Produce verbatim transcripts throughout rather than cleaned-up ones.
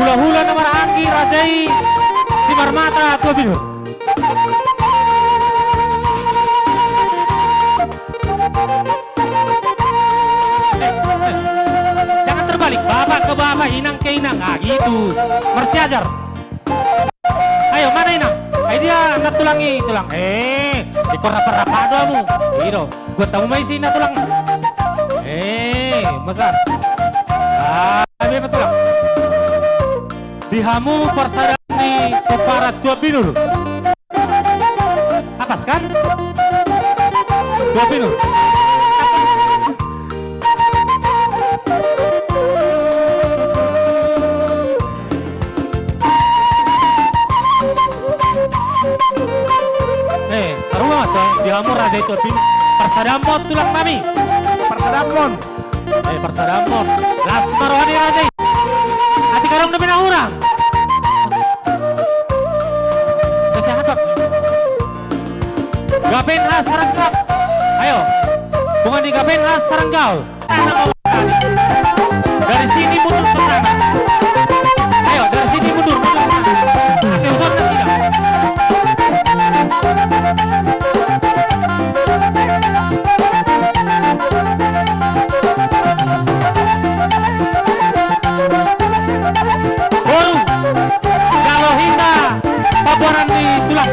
Hulahula na marhahaanggi raja i Simarmata Tuan Binur. Eh, eh. Jangan terbalik, bapak ke bapak, inang ke inang. Ah, gitu. Marsiajar. Ayo, mana inang? Ai dia, anak tulang i, tulang. Eh, ikon rapa-rapa do hamu. I do. Buat tamu mai sina tulang. Eh, masa. Ah, biar tulang. Di hamu parsadaan ni pomparan Tuan Binur. Atas kan? Tuan Binur. Eh, taruhon ma tu, di hamu raja i Tuan Binur. Parsadaan ma on tulang nami. Parsadaan ma on. Eh, parsadaan ma on. Las ma roha ni raja i. Atik adong dope na hurang. Kesehatan. Gaben has saranggap. Ayo. Bunga ni gaben has saranggau. Dari sini mundur ke sana. Ayo, dari sini mundur, mundur ke sana. Kasih usul ke sini. Boru, jalo hita paboanan ni tulang.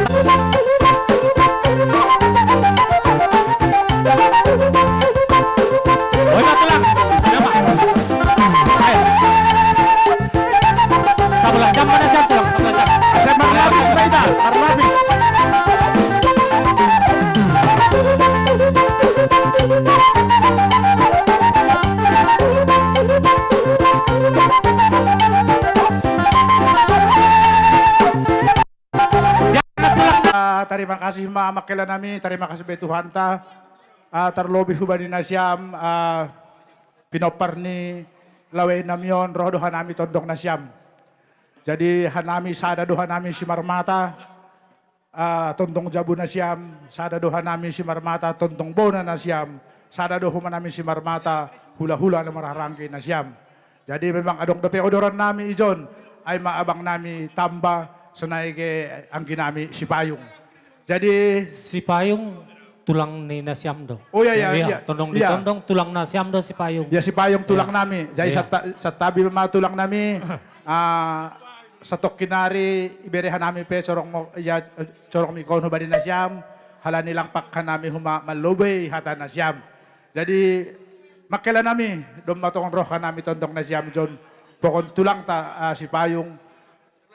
Oi, ma tulang. Ayo, ma. Ayo. Sabola jam ma na sian tulang, sabola jam. Asa marlapis ma hita, marlapis. Ah, tarima kasih ma, mangkela nami, tarima kasih be Tuhanta. Ah, tarlobi hubani nasiam, ah, pinompar ni lawe nami on, ro do hanami tondong nasiam. Jadi hanami sada do hanami Simarmata, ah, tondong jabu nasiam, sada do hanami Simarmata, tondong bona nasiam, sada do homa nami Simarmata, hulahula na marhahaanggi nasiam. Jadi memang adong dope odoran nami ijon, ai ma abang nami Tamba, sonai anggi nami Sipayung. Jadi Sipayung tulang ni nasiam do. Oh, iya, iya, iya. Tondong di tondong, tulang nasiam do Sipayung. Ya, Sipayung tulang nami. Jadi santa-, santabi ma tulang nami. Ah, satongkin ari ibere hanami pe corong mo-, ya, corong mikon hubani nasiam. Halani lang pangka nami homa mallobei hata nasiam. Jadi mangkela nami, domma tongon roha nami tondong nasiam ijon, pokon tulangta, ah, Sipayung.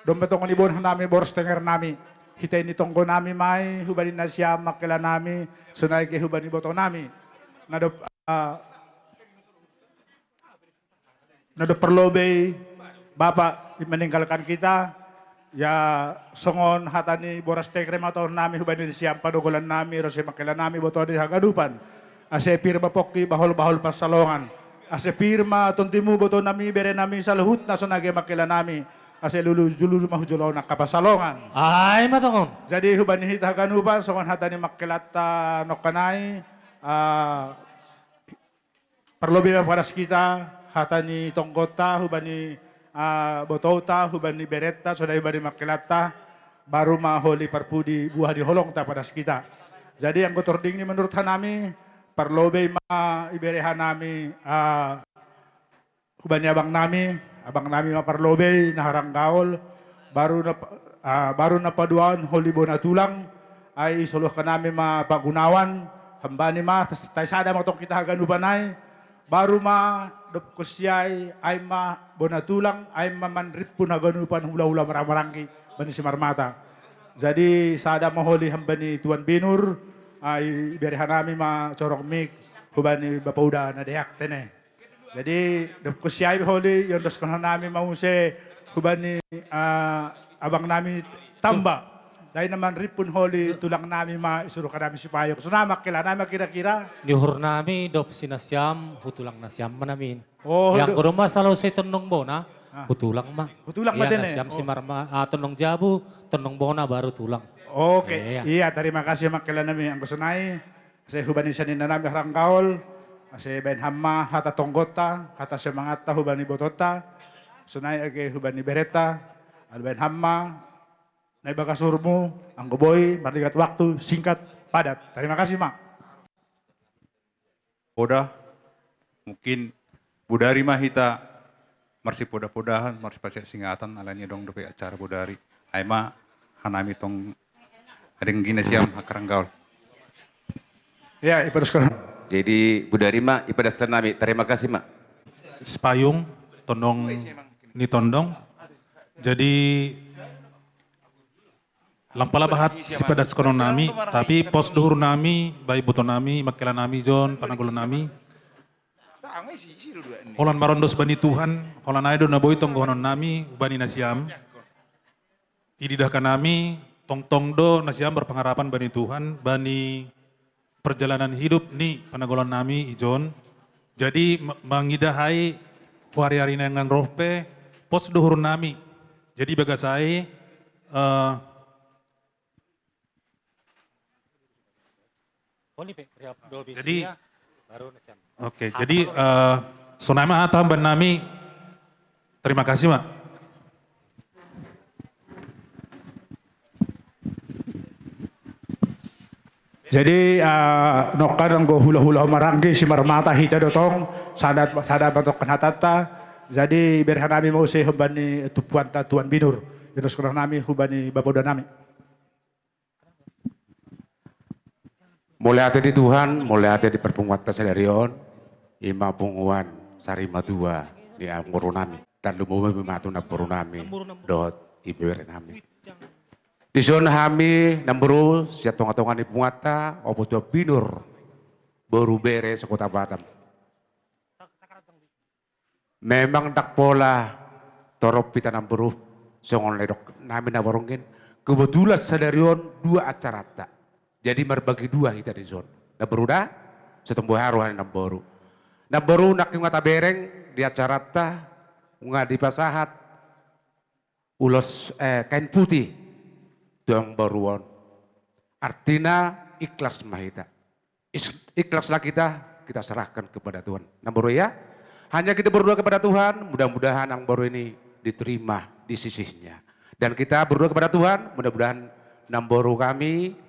Domma tongon ibonah nami boras tenger nami. Hita i ni tonggo nami ma i hubani nasiam mangkela nami, sonai anggi hubani boto nami. Na dob-, ah, na dob parlobei bapa meninggalkan kita, ya songon hata ni boras tenger ma tongon nami hubani nasiam padogolan nami, ro se mangkela nami boto ni haganupan. Ase pir ma pongki bahol-bahol pansalongan. Ase pir ma tondimu boto nami bere nami saluhutna sonai anggi mangkela nami. Ase lulus-lulus ma hu jolo on angka pansalongan. Ai ma tongon. Jadi hubani hita haganupan songon hata ni mangkelanta nongkan ai, ah, parlobei ma padas hita, hata ni tonggonta, hubani, ah, botouta, hubani berenta, sonai hubani mangkelanta, baru ma holi parpudi buah ni holongta padas hita. Jadi anggo tording ni menurut hanami, parlobei ma ibere hanami, ah, hubani abang nami, abang nami ma parlobei, na haranggaol, baru na, ah, baru na paduahon holi bona tulang, ai soluhon nami ma pagunawan, hambani ma, tas-, tai sada ma tong hita haganupan ai, baru ma dob konsi ai, ai ma bona tulang, ai ma manrimpun haganupan hulahula marhahamaranggi, hubani Simarmata. Jadi sada ma holi hambani Tuan Binur, ai ibere hanami ma corong mik, hubani bapa uda na deak tene. Jadi dob konsi ai holi, iondoskon hanami ma muse hubani, ah, abang nami Tamba. Dai na manrimpun holi tulang nami ma isuruhon nami Sipayung. Songon i ma mangkela nami ma kira-kira. Ni uhur nami dob si nasiam, hu tulang nasiam ma nami. Oh, ya, do-, anggo domma salose tondong bona, ah, hu tulang ma. Hu tulang ma tene. Nasiam Simarma-, ah, tondong jabu, tondong bona baru tulang. Oke, iya, tarima kasih mangkela nami anggo sonai. Ase hubani sian inanami haranggaol, ase baen hamu ma hata tonggonta, hata semangatta hubani botoonta. Sonai age hubani berenta, ala baen hamu ma na di bagas uhurmu, anggo boi, marligat waktu, singkat, padat. Terima kasih ma. Poda, mungkin bodari ma hita marsipoda-podahan, marsipasingatan, alani adong dope acara bodari. Ai ma hanami tong ringgina siam hakaranggaol. Ya, ipadaskan. Jadi bodari ma ipadaskan nami. Terima kasih ma. Sipayung, tondong ni tondong. Jadi Lam pala bahat sipadaskononnami, tapi pos do uhurnami, baen ibotonami, mangkelanami jon, panagolonnami. Holan marondos bani Tuhan, holan ai do na boi tong dohononnami, hubani nasiam. Ididahkan nami, tongtong do nasiam berpengharapan bani Tuhan, bani perjalanan hidup ni panagolonnami ijon. Jadi ma-, mangida hai huari-ari na naeng ro pe pos do uhurnami. Jadi bagas ai, eh, jadi, oke, jadi, eh, sonai ma hata hubani nami. Terima kasih ma. Jadi, eh, nongkan anggo hula-hula maranggi simarmata hita do tong, sada, sada ma tongkan hatanta. Jadi bere hanami ma muse hubani tumpuanta Tuan Binur. Jadi songon i nami hubani bapoda nami. Mauliate di Tuhan, mauliate di parpunguanta sadari on, ima punguan sarimatua ni amangborunami. Tarlumobi ma tu namborunami dohot ibebere nami. Dison hami namboru sian tonga-tonga ni punguanta, Ompu Tuan Binur, boru bere se-Kota Batam. Memang ndang pola torop hita namboru, songon na nidok nami na borngin, kebetulan sadari on dua acaranta. Jadi marbagi dua hita dison. Namboru da, so tung boha roha ni namboru. Namboru nangkin nunga tabereng di acaranta, nunga dipasahat ulos, eh, kain putih tu amangboru on. Artina ikhlas ma hita. Is-, ikhlaslah kita, kita serahkan kepada Tuhan. Namboru ya, hanya kita berdoa kepada Tuhan, mudah-mudahan amangboru ini diterima di sisi-Nya. Dan kita berdoa kepada Tuhan, mudah-mudahan namboru kami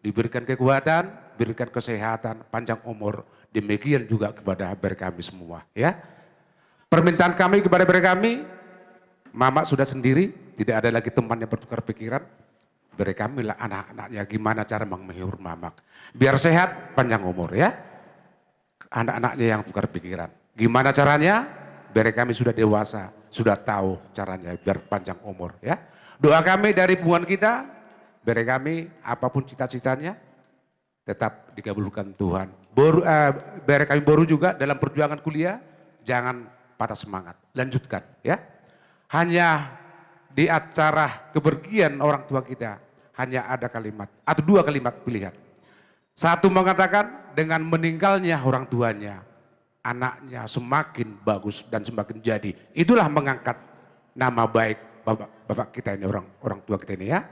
diberikan kekuatan, diberikan kesehatan, panjang umur. Demikian juga kepada bere kami semua, ya. Permintaan kami kepada bere kami, Mamak sudah sendiri, tidak ada lagi teman yang bertukar pikiran. Bere kami lah anak-anaknya, gimana cara menghibur Mamak biar sehat, panjang umur, ya. Anak-anaknya yang tukar pikiran. Gimana caranya? Bere kami sudah dewasa, sudah tahu caranya biar panjang umur, ya. Doa kami dari punguan kita, bere kami, apapun cita-citanya, tetap dikabulkan Tuhan. Boru, eh, bere kami boru juga dalam perjuangan kuliah, jangan patah semangat. Lanjutkan, ya. Hanya di acara kepergian orang tua kita, hanya ada kalimat, atau dua kalimat pilihan. Satu mengatakan, dengan meninggalnya orang tuanya, anaknya semakin bagus dan semakin jadi. Itulah mengangkat nama baik bapak, bapak kita ini, orang, orang tua kita ini, ya.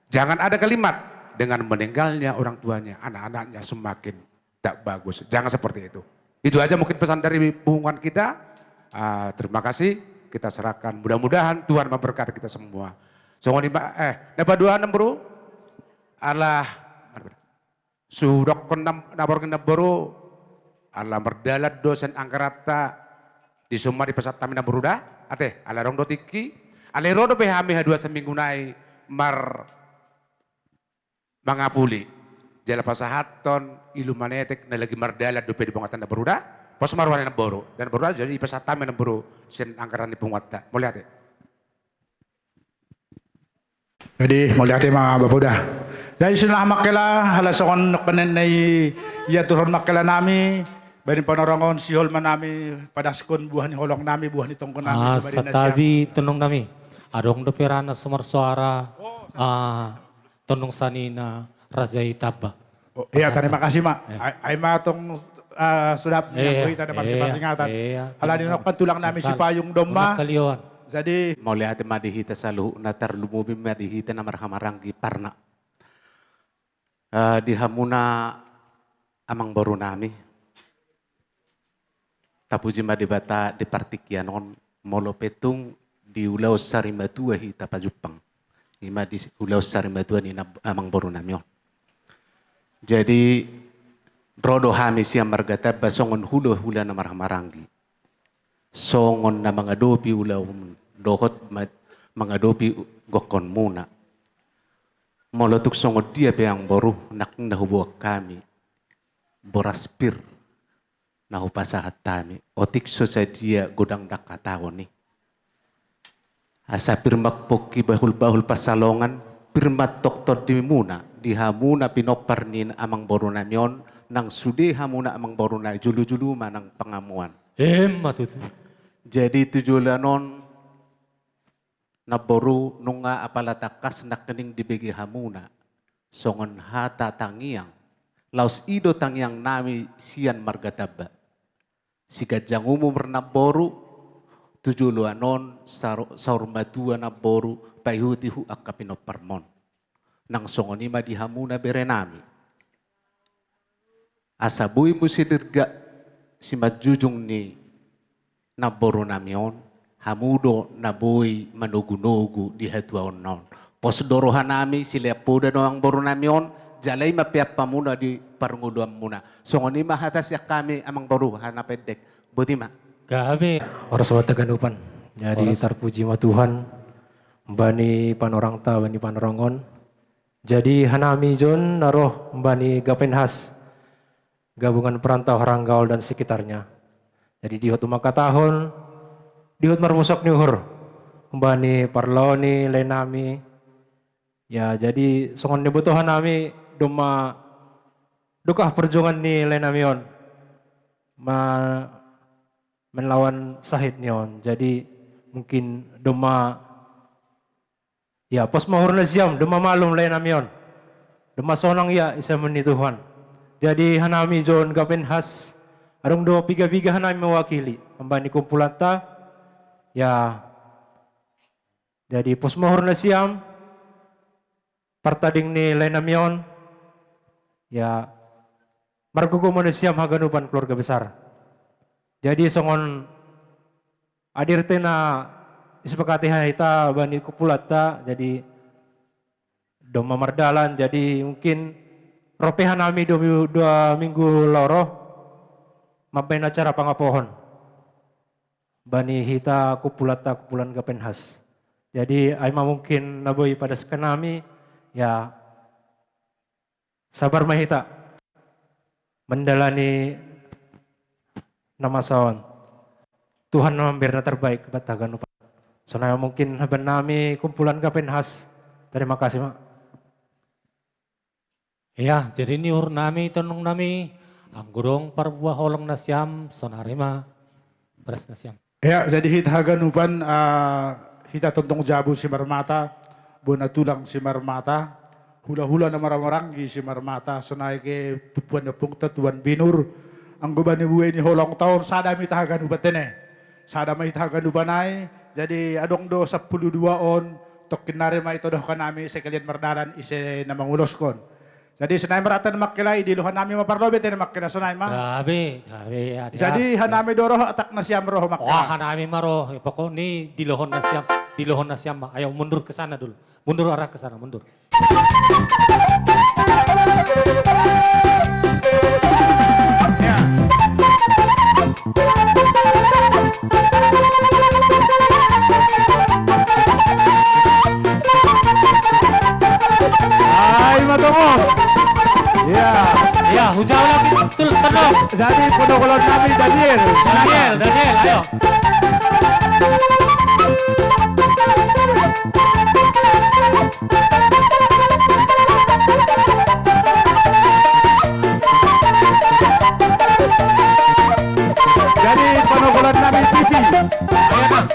Jangan ada kalimat, dengan meninggalnya orang tuanya, anak-anaknya semakin tak bagus. Jangan seperti itu. Itu aja mungkin pesan dari punguan kita. Ah, terima kasih. Kita serahkan. Mudah-mudahan Tuhan memberkati kita semua. Songon i ma, eh, na paduahon, Bro. Alah, sudokkon na borngin namboru, ala mardalan do sian anggaranta, dison ma dipasahat hami namboru da, ate, ala adong do tingki, alai ro dope hami haduan saminggu nai mar-, mangapuli, jala pasahathon ilu manetek na lagi mardalan dope di bongatan namboru da, pos ma roha ni namboru, dan namboru da, jadi dipasahat hami namboru sian anggaran ni punguanta, mauliate. Jadi, mauliate ma bapoda. Jadi, songon i ma angka hela, ala songon nangkin na i, ia turhon ma angka hela nami, baen Panorangon, sihol ma nami padaskon buah ni holong nami, buah ni tonggo nami. Ah, santabi tondong nami. Adong dope ra na so marsoara, ah, tondong sanina Raja i Tamba. Oh, iya, terima kasih, Mak. Ai, ai ma tong, ah, sudah nyambo hita na marsipasingitan. Ala ni nongkan tulang nami Sipayung do ma. Jadi, mauliate ma di hita saluhutna, tarlumobi ma di hita na marhahamaranggi parna. Eh, di hamuna amangboru nami. Tapuji ma Debata di partingkian on, molo pe tung di ulaon sarimatua hita pajumpang. I ma di ulaon sarimatua ni nab-, amangboru nami on. Jadi, ro do hami sian marga Tamba songon hulahula na marhahamaranggi. Songon na mangadopi ulaon dohot ma-, mangadopi gokhonmuna. Molo tung songon dia pe amangboru, nangkin na huboan hami boras pir na hupasahat hami, otik so sadia godang ndang hataon i. Asa pir ma pongki bahulbahul pansalongan, pir ma tongtong di hamuna, di hamuna pinompar ni amangboru nami on, nang sude hamuna amangboru nami, jolojolo ma nang pangamuan. Emma tutu. Jadi tu joloan on, namboru, nunga apala tangkas nangkining dibege hamuna songon hata tangiang, laos i do tangiang nami sian marga Tamba. Siganjang umur namboru, tu joloan on sar-, saur matua namboru, paihutihut angka pinomparmon. Nang songon i ma di hamuna bere nami. Asa boi muse dirgak simanjujung ni namboru nami on, hamu do na boi manogunogu di hatuaonna on. Pos do roha nami, silean poda do amangboru nami on, jala i ma peampamuna di parngoluanmuna. Songon i ma hata sian hami amangboru, hata na pendek. Boti ma. Gabe. Horas ma haganupan. Jadi horas. Tarpuji ma Tuhan, bani panorangta, bani panorang on. Jadi hanami jo on na ro bani Gapenhas, Gabungan Perantau Haranggaol dan Sekitarnya. Jadi dihot mangkatahon, dihot marpusok ni uhur, bani parlao ni lae nami. Ya, jadi songon na diboto hanami, domma dungkah perjuangan ni lae nami on. Ma-, melawan sahit ni on. Jadi mungkin domma, ya, pos ma uhur nasiam, domma malum lae nami on. Domma sonang ia i sian ni Tuhan. Jadi hanami jo on Gapenhas, adong do piga-piga hanami mewakili. Amban ni kumpulanta, ya, jadi pos ma uhur nasiam, partading ni lae nami on, ya, margogo ma nasiam haganupan keluarga besar. Jadi songon A D R T na disepakati hita bani kumpulanta, jadi domma mardalan, jadi mungkin ro pe hanami dua, dua minggu laho ro, mambaen acara pangapohon bani hita kumpulanta, kumpulan Gapenhas. Jadi ai ma mungkin na boi padaskan nami, ya, sabar ma hita mandalani na masa on. Tuhan na mambere na terbaik buat haganupan. Sonai ma mungkin bannami kumpulan Gapenhas. Terima kasih ma. Ia, jadi ni uhur nami, tondong nami, anggo adong parbue holong nasiam, sonari ma bagas nasiam. Ia, jadi hita haganupan, ah, hita tondong jabu Simarmata, bona tulang Simarmata, hulahula na marhahamaranggi Simarmata, sonai ke tumpuan ni ompungta, tuan binur, anggo bani bue ni holongta on, sada ma hita haganupan tene. Sada ma hita haganupan ai, jadi adong do sampulu dua on, tongkin nari ma itodohon hami sekalian mardalan ise na manguloskon. Jadi sonai ma rata ni mangkela i, dilohan nami ma parlobei tene mangkela sonai ma. Gabe, gabe, ya. Jadi hanami do ro, atak nasiam ro mangkela. Wah, hanami ma ro, pokokni dilohon nasiam, dilohon nasiam ma. Ayo mundur ke sana dulu. Mundur arah ke sana, mundur. Ya. Ai, ma tongon. Ia. Ia, hujau lagi, tul, tenang. Jadi, podokolon nami Daniel. Daniel, Daniel, ayo. Jadi, podokolon nami Pipi. Ayo, Bang.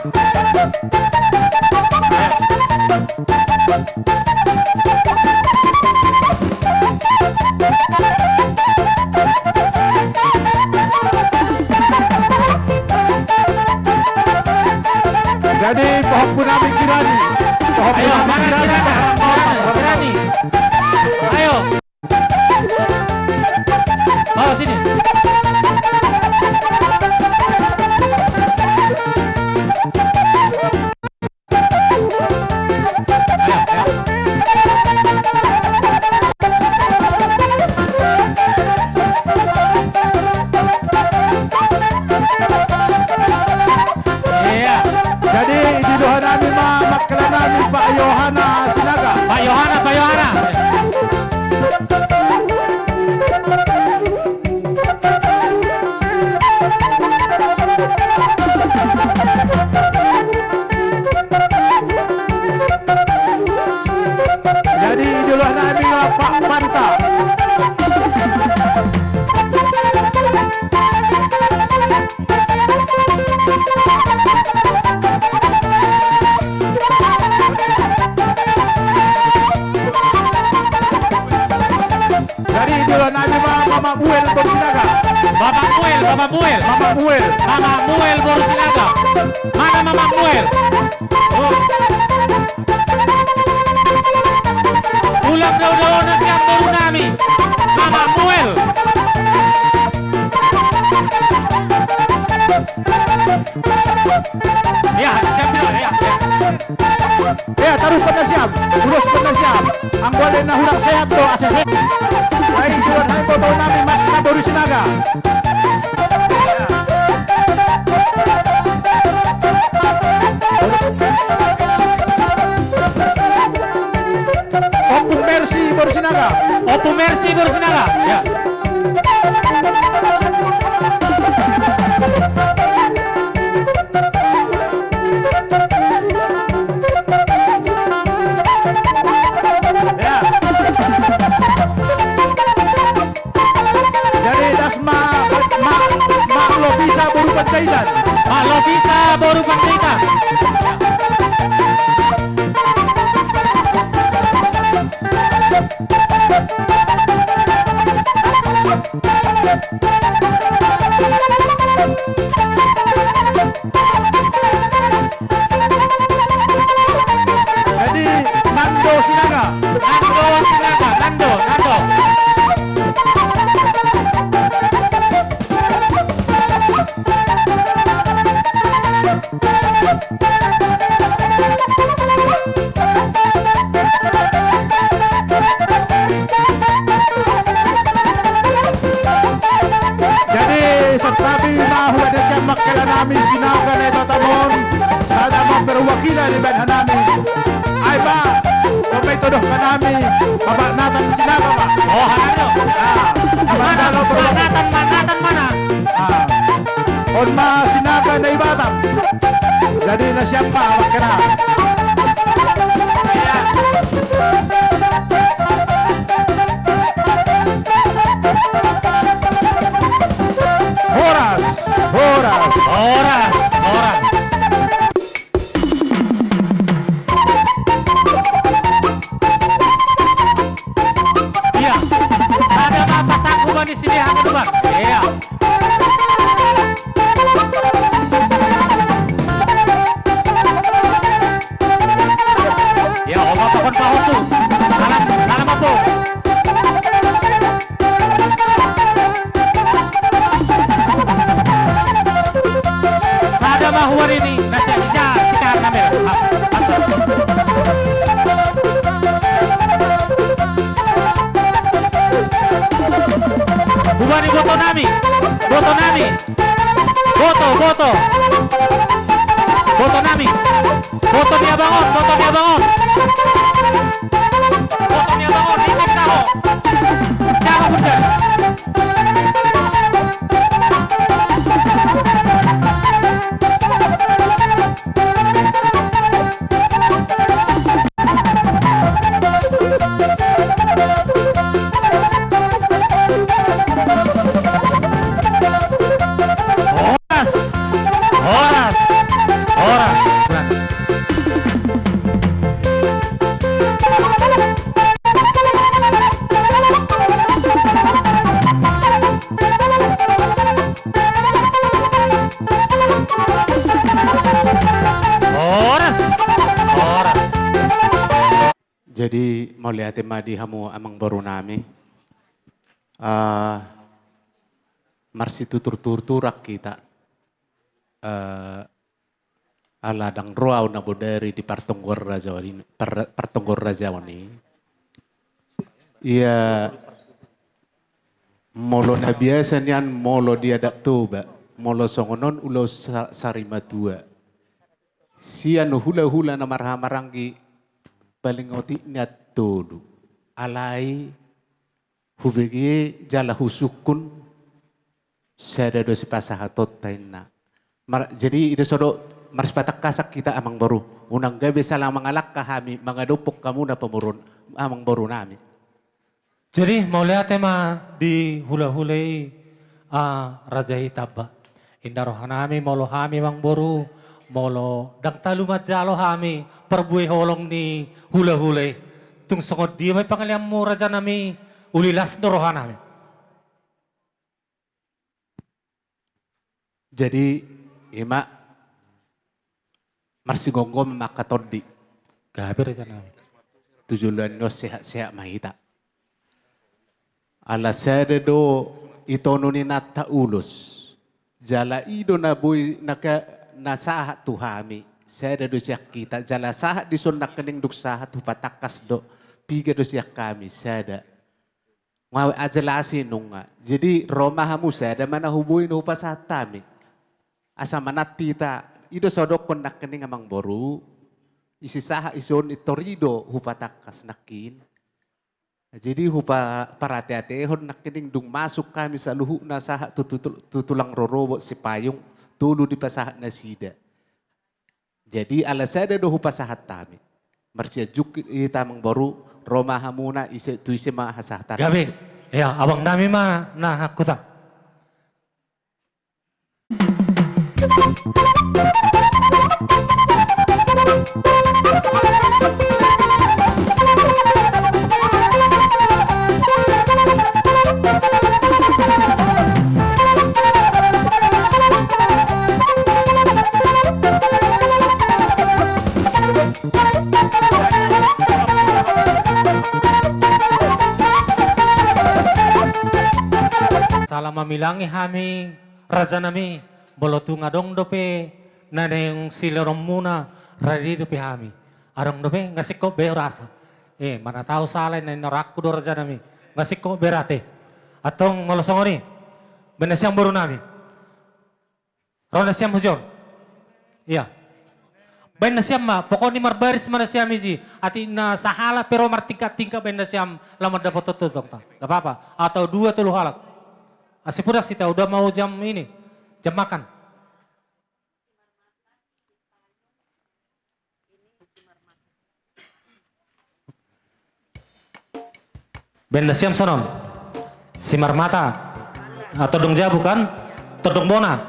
Jadi, pahompu nami Kirani. Pahompu nami Kirani. Ayo, Kirani. Ayo. Bawa sini. Pak Yohana Sinaga. Pak Yohana, Pak Yohana. Jadi, idola nami ma Pak Panta. Jadi, idola nami ma Mama Muel boru Sinaga. Mama Muel, Mama Muel. Mama Muel. Mama Muel boru Sinaga. Mana Mama Muel? Oh. Ulang dao-dao nasiam boru nami. Mama Muel. Ya, siap, siap, ya, ya. Ya, taruhkon nasiam. Uloskon nasiam. Anggo ale na hurang sehat do, asa sehat. Baik, idola nami, iboto nami, Mas Boru Sinaga. Ompung Mercy boru Sinaga. Ompung Mercy boru Sinaga. Ya. Ya. Jadi das ma, ma, ma Lovisa boru Panjaitan. Ma Lovisa boru Panjaitan. Jadi, Nando Sinaga. Nando Sinaga, Nando, Nando. Jadi, santabi ma huhut sian mangkela nami Sinaga Naibata on, sada ma perwakilan ni bahen nami. Ai ba, on ma i todohon nami, pamanatan Sinaga ma. Oh, hana do. Ah, mana, pamanatan, pamanatan mana? Ah. On ma Sinaga Naibata. Jadi nasiam ma mangkela. Horas, horas. Horas, horas. Iya. Sada ma pasak huba ni si Deha Gaduban. Iya. Iya, obat pakon pahon tu. Salam, salam apo. Sada ma huari ni nasihat ija si Karna Mel. Huari boto nami, boto nami, boto, boto, boto nami, boto ni abang on, boto ni abang on. Boto ni abang on, isi taho. Siapa pun jadi. Horas, horas, horas. Horas, horas. Jadi mauliate ma di hamu amangboru nami. Ah, marsitutur-tutur hita. Eh, ala ndang ro au na bodari di partonggo raja on i, par-, partonggo raja on i. Ia molo na biasa nian molo di adat Toba, molo songon on ulaon sa-, sarimatua. Sian hulahula na marhahamaranggi paling otik ni antolu. Alai hubege jala husungkun sada do sipasahatonta inna. Mar-, jadi i do sodo marsipatangkasan hita amang boru. Unang gabe salah mangalangka hami mangadophon hamuna pamoruon amang boru nami. Jadi mauliate ma di hulahula i, ah, raja i tamba. Inda rohanami molo hami amang boru, molo ndang talu manjalo hami parbue holong ni hulahula i. Tung songon dia ma i pangaleanmu rajanami, uli las do rohanami. Jadi ima marsigomgom ma angka tondi. Gabe rajanami. Tu joloan ni on sehat-sehat ma hita. Ala sada do ito nunga inanta ulos. Jala i do na boi na ka-, na sahat tu hami. Sada do sian hita. Jala sahat dison nangkining dung sahat hupatangkas do. Piga do sian hami. Sada. Nga aja lasi nunga. Jadi ro ma hamu sada ma na huboi na hupasahat hami. Asa manat hita, i do so dokkon nangkining amang boru, isi sahat isi on i tor i do hupatangkas nangkin. Jadi hupa-, parateatehon nangkining dung masuk hami saluhutna sahat tu, tu, tu, tu tulang rorobot Sipayung, tolu dipasahat nasida. Jadi ala sada do hupasahat hami. Marsianjuk hita amang boru, ro ma hamuna ise, tu ise ma hasahatan. Gabe, ya, abang nami ma na hangkuta. Salah mamilangi hami, rajanami, molo tung adong dope na naeng sileronmuna, rade dope hami. Adong dope, nga singkop be rasa. Eh, mana tahu salah, na inorangku do rajanami. Nga singkop be rate. Antong molo songon i, baen nasiam boru nami. Ro nasiam hujon. Iya. Baen nasiam ma, pokokni marbaris ma nasiam isi. Atik na sahalak pe ro martingkat-tingkat baen nasiam laho mandapothon todongta. Nggak apa-apa. Atau dua tolu halak. Asi pudas hita, udah mau jam ini. Jam makan. Baen nasiam sonon. Simarmata. Ah, tondong jabu kan? Tondong bona.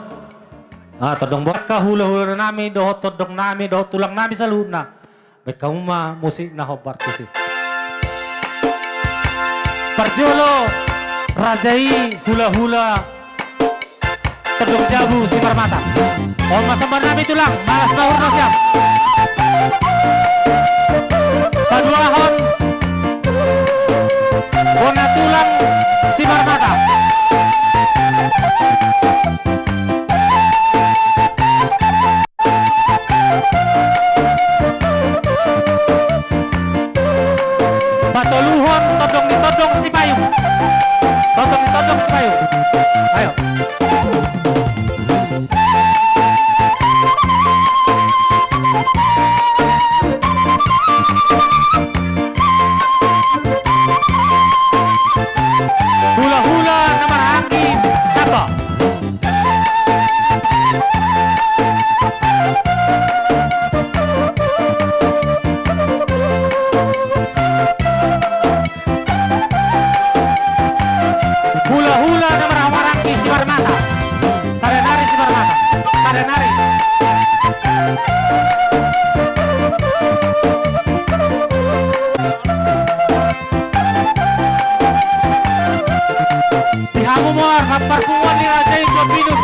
Ah, tondong bona. Angka hulahula nami, dohot tondong nami, dohot tulang nami saluhutna. Baen hamu ma musik na hombar tusi. Parjolo, raja i, hulahula, tondong jabu Simarmata. On ma somba nami tulang, malas ma uhur nasiam. Paduahon, bona tulang Simarmata. Patoluhon tondong ni tondong Sipayung. Tondong ni tondong Sipayung. Ayo. Hulahula na marhahamaranggi, tamba. Hulahula na marhahamaranggi Simarmata. Sada nari Simarmata. Sada nari. Di hamu ma parpunguan ni raja i, jo minum.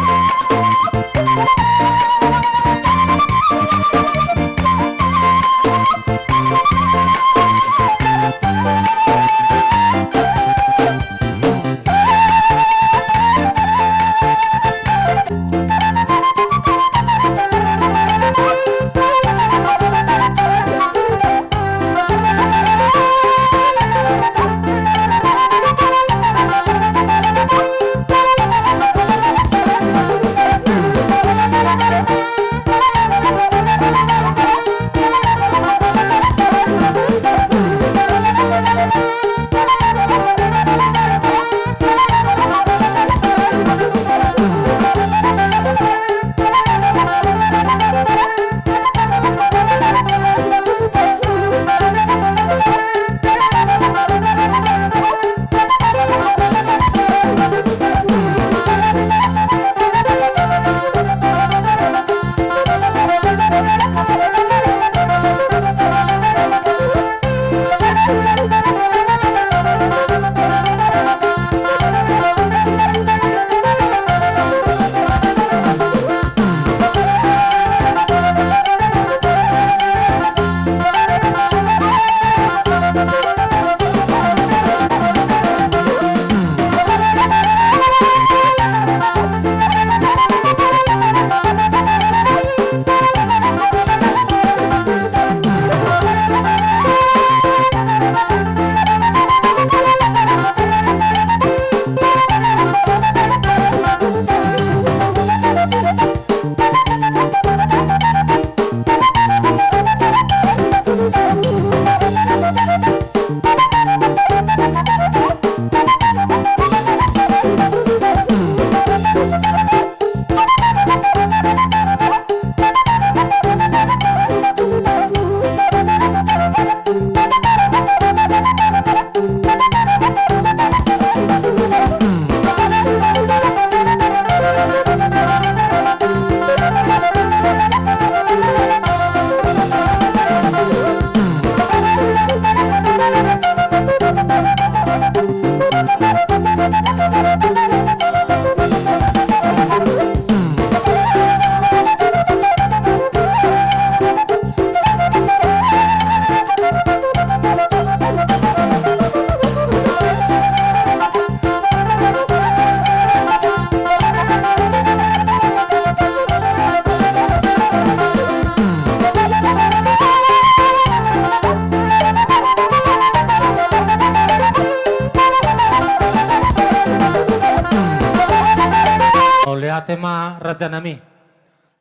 Ema rajanami,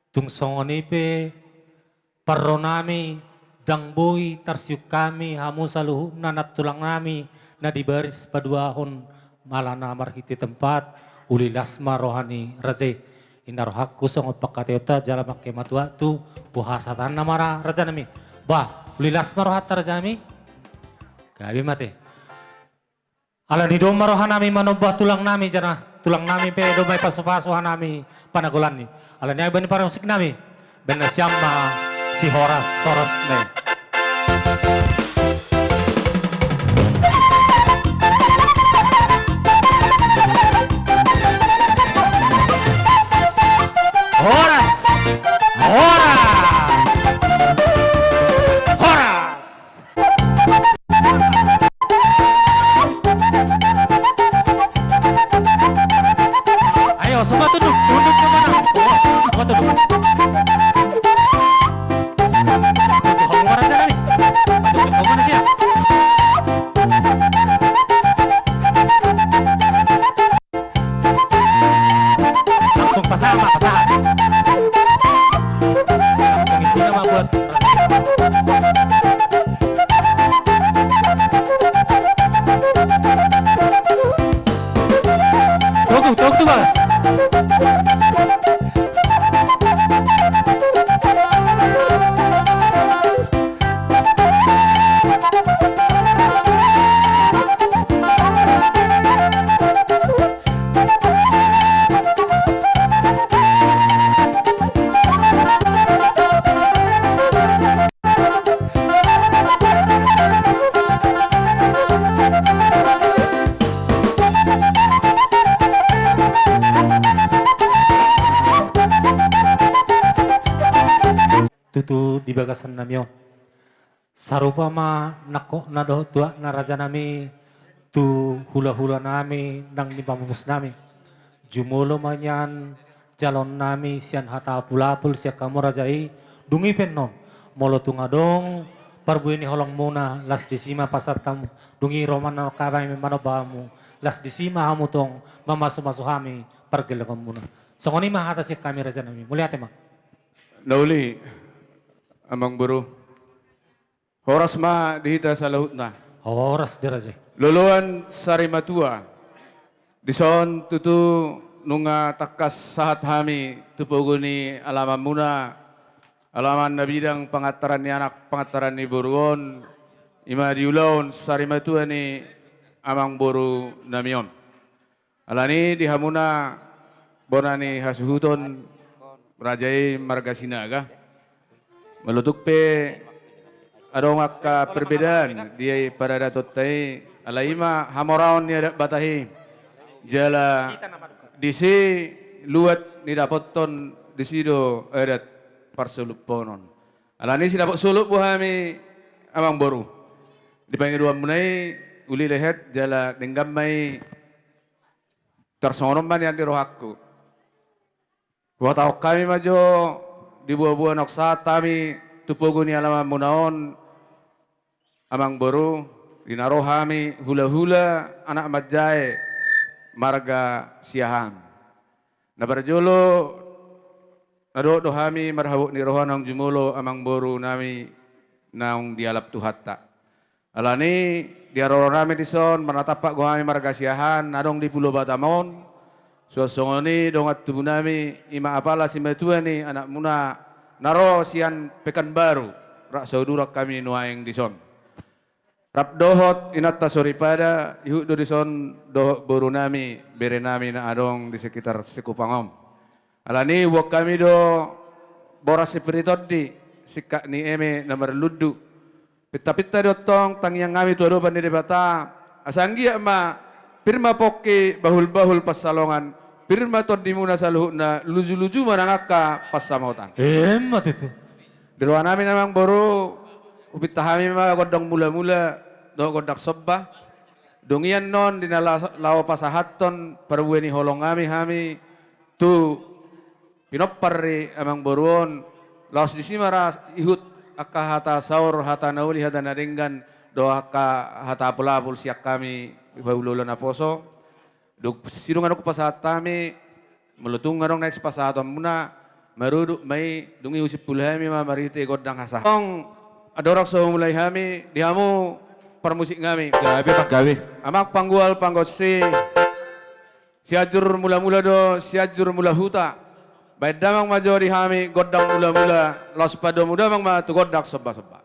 tung songon i pe parronami, ndang boi tarsiuk hami hamu saluhutna nantulangnami na di baris paduahon, ala na marhite tempat. Uli las ma roha ni raja i. I na rohangku songon pangkataionta jala mangke matuak tu boha sahatna ma ra rajanami. Bah, uli las ma rohanta rajanami. Gabe ma ate. Alani i do ma rohanami manomba tulangnami, janah tulangnami pe do ma i pasupasu hanami panagolanni. Alani i baen parmusiknami, baen nasiam ma si Horas, Horas ne. Horas! Horas! Horas! Ayo, semua tunduk, tunduk semua. Oh, semua tunduk. Tunduk, kamu mana sih, Nani? Tunduk, kamu mana sih, ya? Langsung pasahat ma, pasahat. Langsung isi nama buat togu, togu tu, Bas. Tutu di bagasan nami on. Sarupa ma nangkokna dohot tuatna rajanami tu hulahulanami nang nipamumusnami. Jumolo ma nian jaloonnami sian hata apulapul sian hamu raja i, dung i pe annon, molo tung adong parbue ni holongmuna, las disi ma pasahat hamu, dung i ro ma annon hami manomba hamu, las disi ma hamu tong mamasumasu hami pargellengonmuna. Songon i ma hata sian hami rajanami, mauliate ma. Na uli, amangboru. Horas ma di hita saluhutna. Horas di raja i. Loloan sarimatua. Dison tutu nunga tangkas sahat hami tu pogu ni alamanmuna, alaman na bidang pangantaran ni anak, pangantaran ni boru on, i ma di ulaon sarimatua ni amangboru nami on. Alani i di hamuna bona ni hasuhuton, raja i marga Sinaga. Molo tung pe adong angka perbedaan di paradatonta i, alai i ma hamoraon ni adat Batak i. Jala disi luat ni dapothon, disi do adat parsoluphonon. Alani i sidapot solup do hami, amangboru. Di pangidoanmuna i uli lehet jala denggan ma i. Tarsongon on ma nian di rohangku. Huhatahon hami ma jo, di boaboa naung sahat hami tu pogu ni alamanmuna on, amangboru, di na ro hami hulahula anak manjae marga Siahaan. Na parjolo, na dohot do hami marhabot ni roha naung jumolo amangborunami naung dialap Tuhanta. Alani i di haroronami dison, marnatampak do hami marga Siahaan na adong di Pulo Batam on. Suang songon i dongan tubunami, i ma apala simatua ni anakmuna na ro sian Pekanbaru, rap saudurang hami nuaeng dison. Rap dohot inanta soripada, ihut do dison dohot borunami, berenami na adong di sekitar Sekupang on. Alani i huboan hami do boras sipirit tondi, singkat ni eme na marlundu. Pintapinta do tong tangiangnami tu adopan ni Debata, asa anggiat ma pir ma pongki, bahulbahul pansalongan, pir ma tondimuna saluhutna, lujuluju ma nang angka pansamotan. Emma tutu. Di rohanami, amangboru, hupinta hami ma gondang mulamula dohot gondang somba. Dung i annon di na la-, laho pasahathon parbue ni holongnami hami tu pinompar ni amangboru on, laos disi ma ra ihut angka hata saor, hata na uli, hata na denggan, dohot angka hata apulapul sian hami hulahula naposo. Dung sidung adong pasahat hami, Molo tung adong na pasahatonmuna, marudut ma i, dung i husimpul hami ma marhite gondang hasahaton. Andorang so mulai hami, di hamu parmusik nami. Gabe, panggabe. Amang panggual panggonsi. Sianjur Mulamula do, Sianjur Mulahuta. Baen damang ma jo di hami gondang mulamula, laos padomu damang ma tu gondang sombasomba.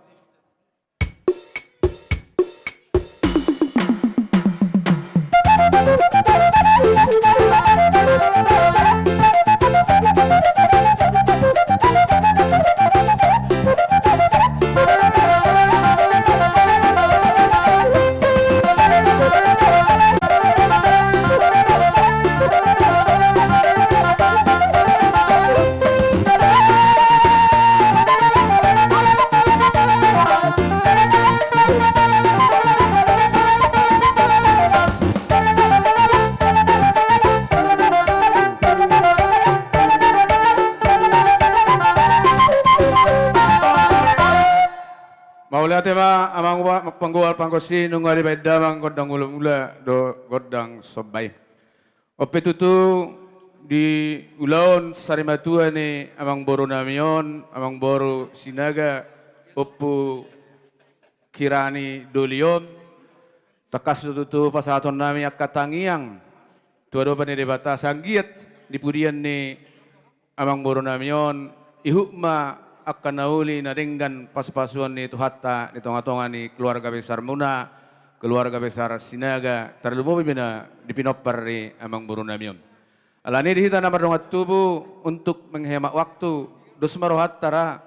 Mauliate ma amang upa-, panggual panggonsi, nunga dibaen damang gondang mulamula dohot gondang somba i. On pe tutu di ulaon sarimatua ni amangboru nami on, amangboru Sinaga, Ompu Kirani Doli on, tangkas do tutu pasahaton nami angka tangiang tu adopan ni Debata, asa anggiat di pudian ni amangboru nami on, ihut ma angka na uli na denggan pasupasuon ni Tuhanta di tongatonga ni keluarga besarmuna, keluarga besar Sinaga, tarlumobi ma na di pinompar ni amangboru nami on. Alani di hita na mardongan tubu, untuk menghemat waktu, dos ma rohanta ra,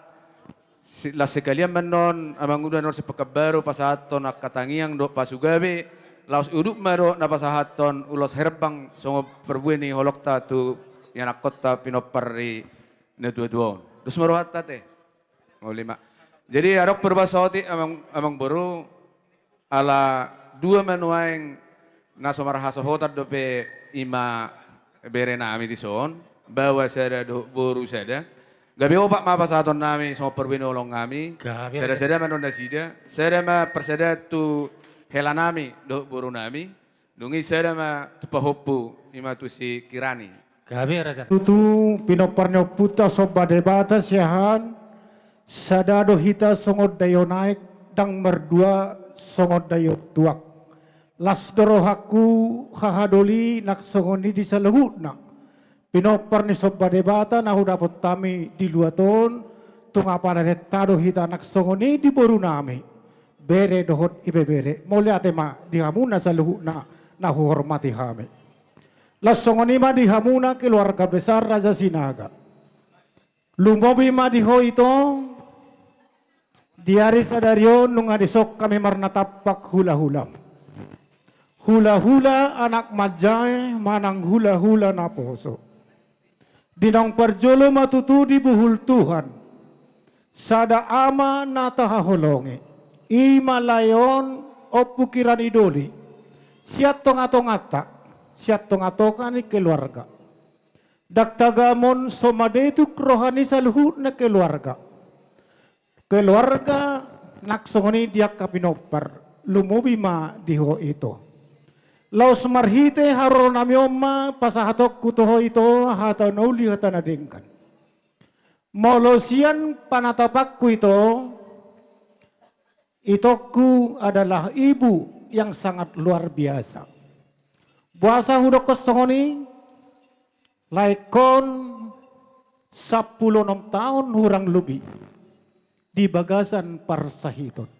si-, las sekalian ma annon, amang uda na ro sian Pekanbaru, pasahathon angka tangiang dohot pasugabe, laos udut ma dohot na pasahathon ulos herbang songon parbue ni holongta tu ianakkonta pinompar ni natuatua on. Dos ma rohanta ate. Mauliate ma. Jadi, adong purba saotik amang, amangboru, ala dua ma nuaeng na so marhasohotan dope, i ma bere nami dison, baoa sada dohot boru sada. Gabe opat ma pasahaton nami songon parbue ni holong nami. Gabe. Sada-sada ma annon nasida, sada ma parsadaan tu hela nami dohot boru nami. Dung i sada ma tu pahompu, i ma tu si Kirani. Gabe, raja. Tutu pinompar ni ompunta somba Debata sian sada do hita songon daion aek, ndang mardua songon daion tuak. Las do rohangku hahadoli nang songon i di saluhutna pinompar ni somba Debata na hudapot hami di luat on, tung padanenta do hita nang songon i di boru nami, bere dohot ibebere. Mauliate ma di hamuna saluhutna na huhormati hami. Laos songon i ma di hamuna keluarga besar Raja Sinaga. Lumobi ma di ho ito, di ari sadari on nunga dison hami marnatampak hulahulam. Hulahula anak manjae manang hulahula naposo. Di naung parjolo ma tutu dibuhul Tuhan sada ama na tahaholongi, i ma lae on Ompu Kirani Doli, sian tongatonganta, sian tongatonga ni keluarga. Ndang tagamon so madetuk roha ni saluhutna keluarga. Keluarga nang songon i di angka pinompar, lumobi ma di ho ito. Laos marhite haroro nami on ma pasahatonku tu ho ito hata na uli, hata na denggan. Molo sian panatapanku ito, itongku adalah ibu yang sangat luar biasa. Boasa hudokkon songon i? Laengkon sampulu onom taon hurang lobi di bagasan parsahiton.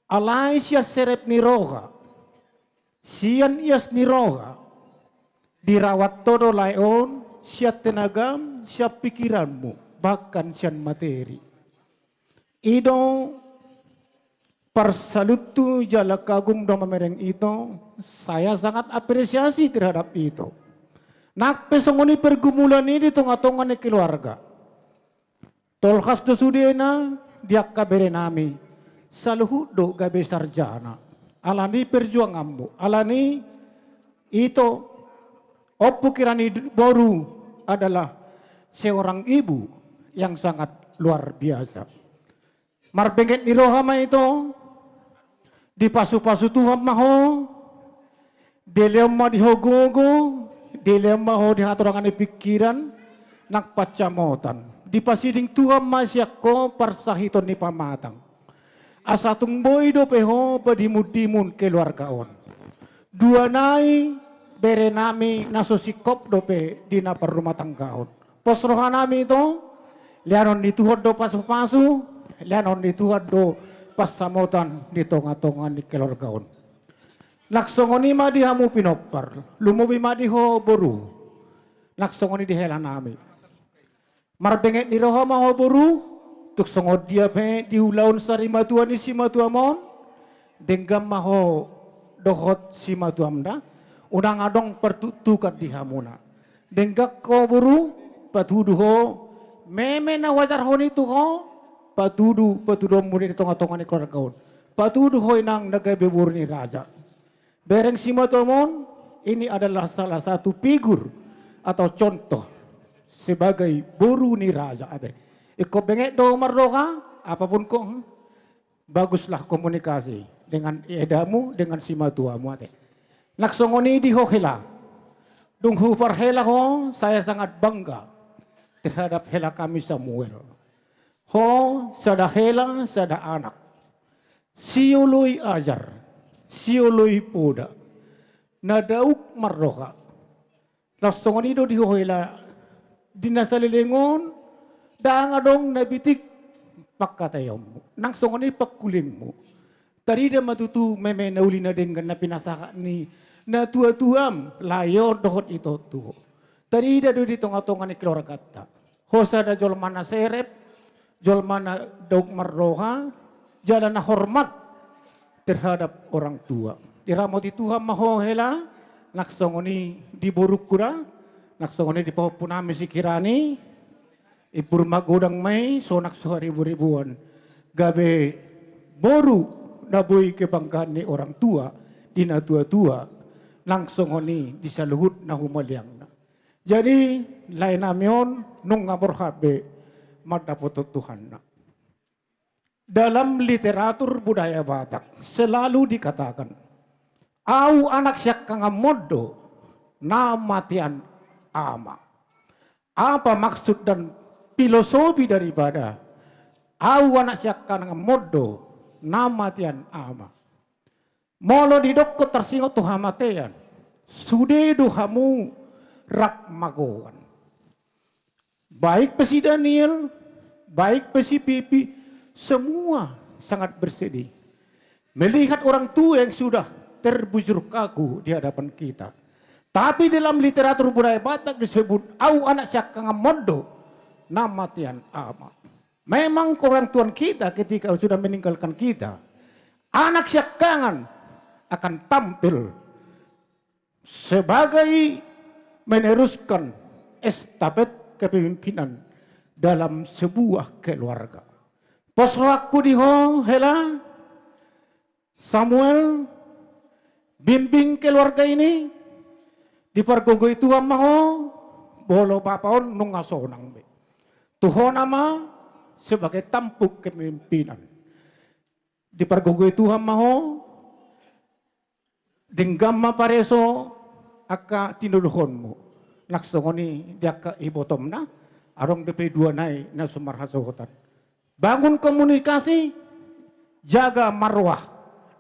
Alai sian serep ni roha, sian ias ni roha, dirawat ho do lae on sian tenagam, sian pikiranmu, bahkan sian materi. I do parsaluhuthu jala kagum do mamereng ito, saya sangat apresiasi terhadap ito. Nang pe songon i pergumulan i di tongatonga ni keluarga. Tolhas do sudena di angka bere nami, saluhut do gabe sarjana. Alani perjuanganmu, alani ito, Ompu Kirani boru adalah seorang ibu yang sangat luar biasa. Marbenget ni roha ma ito, dipasupasu Tuhan ma ho, dilehon ma di ho gogo, Dilehon ma ho di hatorangan ni pingkiran nang pansamotan. Dipasiding Tuhan ma sian ho parsahiton ni pamatang. Asa tung boi dope ho padimundimun keluarga on. Dua nai, bere nami na so singkop dope di na parrumatanggaon. Pos roha nami ito, lehonon ni Tuhan do pasupasu, lehonon ni Tuhan do pansamotan di tongatonga ni keluarga on. Nang songon i ma di hamu pinompar, lumobi ma di ho boru. Nang songon i di hela nami. Marbenget ni roha ma ho boru, tung songon dia pe di ulaon sarimatua ni simatuam on, denggan ma ho dohot simatuam da, unang adong partuktukan di hamuna. Denggan ho boru, patudu ho, meme na huajarhon i tu ho, patudu, patuduhonmu di tongatonga ni keluarga on. Patudu ho inang na gabe boru ni raja. Bereng simatuam on, ini adalah salah satu figur atau contoh sebagai boru ni raja ate. Ingkon benget do marroha, apapun ho, baguslah komunikasi dengan edamu, dengan simatuamu ate. Nang songon i di ho hela. Dung huparhela ho, saya sangat bangga terhadap hela kami Samuel. Ho sada hela, sada anak. Sioloi ajar, sioloi poda. Na dauk marroha. Nang songon i do di ho hela, di na saleleng on, ndang adong na bitik pangkataianmu. Nang songon i pangkulingmu. Tarida ma tutu meme na uli na denggan na pinasahat ni natuatuam, lae on dohot ito tu ho. Tarida do di tongatonga ni keluarganta. Ho sada jolma na serep, jolma na dauk marroha, jala na hormat terhadap orang tua. Diramoti Tuhan ma ho hela, nang songon i di borungku da, nang songon i di pahompu nami si Kirani, impur magodang ma i, sonang so hariburibuan. Gabe boru na boi kebanggaan ni orang tua, di natuatua, nang songon i di saluhut na humaliangna. Jadi, lae nami on, nunga borhat be mandapothon Tuhanna. Dalam literatur budaya Batak, selalu dikatakan, au anak siangkanganmon do na matean ama. Apa maksud dan filosofi daripada au anak siangkanganmon do na matean ama? Molo didokkon tarsingot tu hamatean, sude do hamu rap magoan. Baik pe si Daniel, baik pe si Pipi, semua sangat bersedih melihat orang tua yang sudah terbujur kaku di hadapan kita. Tapi dalam literatur budaya Batak disebut, au anak siangkanganmon do na matean ama. Memang orang tua kita ketika sudah meninggalkan kita, anak siangkangan akan tampil sebagai meneruskan estafet kepemimpinan dalam sebuah keluarga. Pos rohangku di ho hela, Samuel, bimbing keluarga ini, dipargogoi Tuhan ma ho, molo bapa on nunga sonang be. Tu ho nama sebagai tampuk kepemimpinan. Dipargogoi Tuhan ma ho, denggan ma pareso angka tinuluhonmu. Nang songon i di angka ibotomna, adong dope dua nai na so marhasohotan. Bangun komunikasi, jaga marwah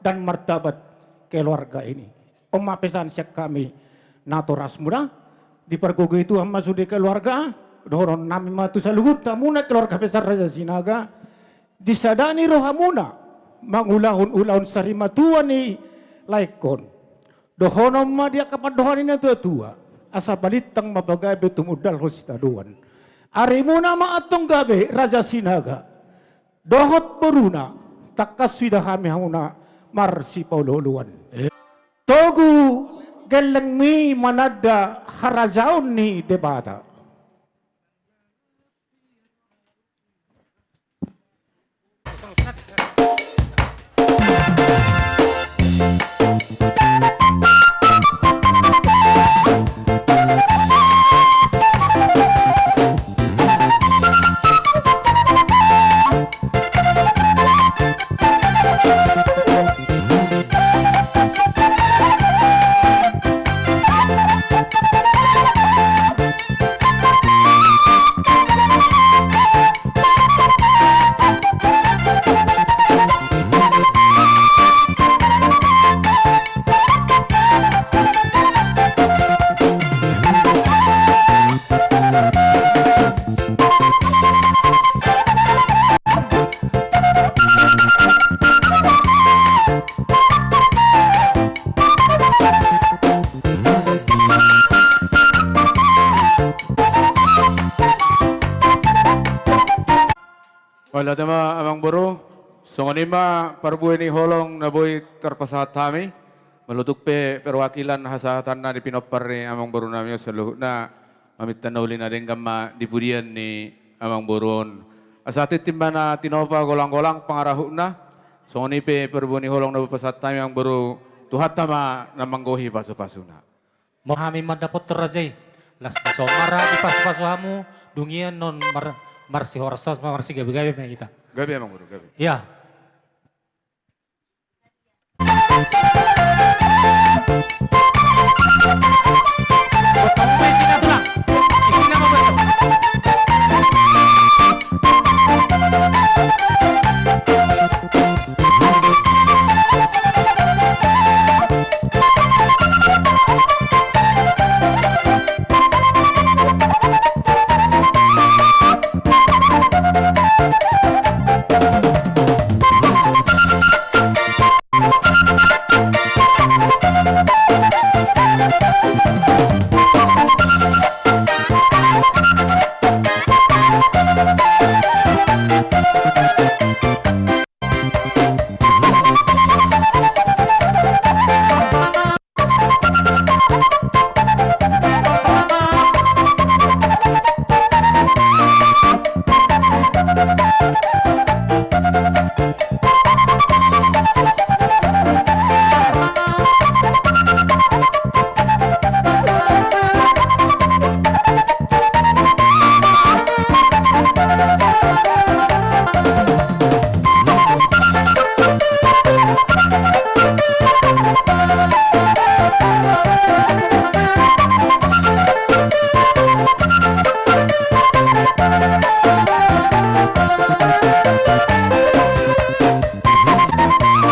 dan martabat keluarga ini. On ma pesan sian hami natorasmu da, dipargogoi Tuhan ma sude keluarga, dohonon nami ma tu saluhut hamuna keluarga besar Raja Sinaga, disada ni rohamuna mangulahon ulaon sarimatua ni laengkon. Dohonon ma di angka pandohan ni natuatua, asa balintang ma pagabe tumundalhon sitadoan. Arimuna ma antong gabe Raja Sinaga dohot boruna, tangkas huida hami hamuna marsipaolooloan. Togu gellengmi mananda harajaon ni Debata. Mauliate ma amangboru. Songon i ma parbue ni holong na boi tarpasahat hami. Molo tung pe perwakilan hasahatanna di pinompar ni amangboru nami on saluhutna, maminta na uli na denggan ma di pudian ni amangboru on. Asa tintin ma na tinopa, golanggolang pangarahutna. Songon i pe parbue ni holong na boi pasahat hami amangboru, Tuhanta ma na manggohi pasupasuna. Molo hami mandapothon raja i, las ni somara dipasupasu hamu, dung i annon mar-, marsihoras-horas ma, marsigabegabe ma hita. Gabe amangboru, gabe. Ia.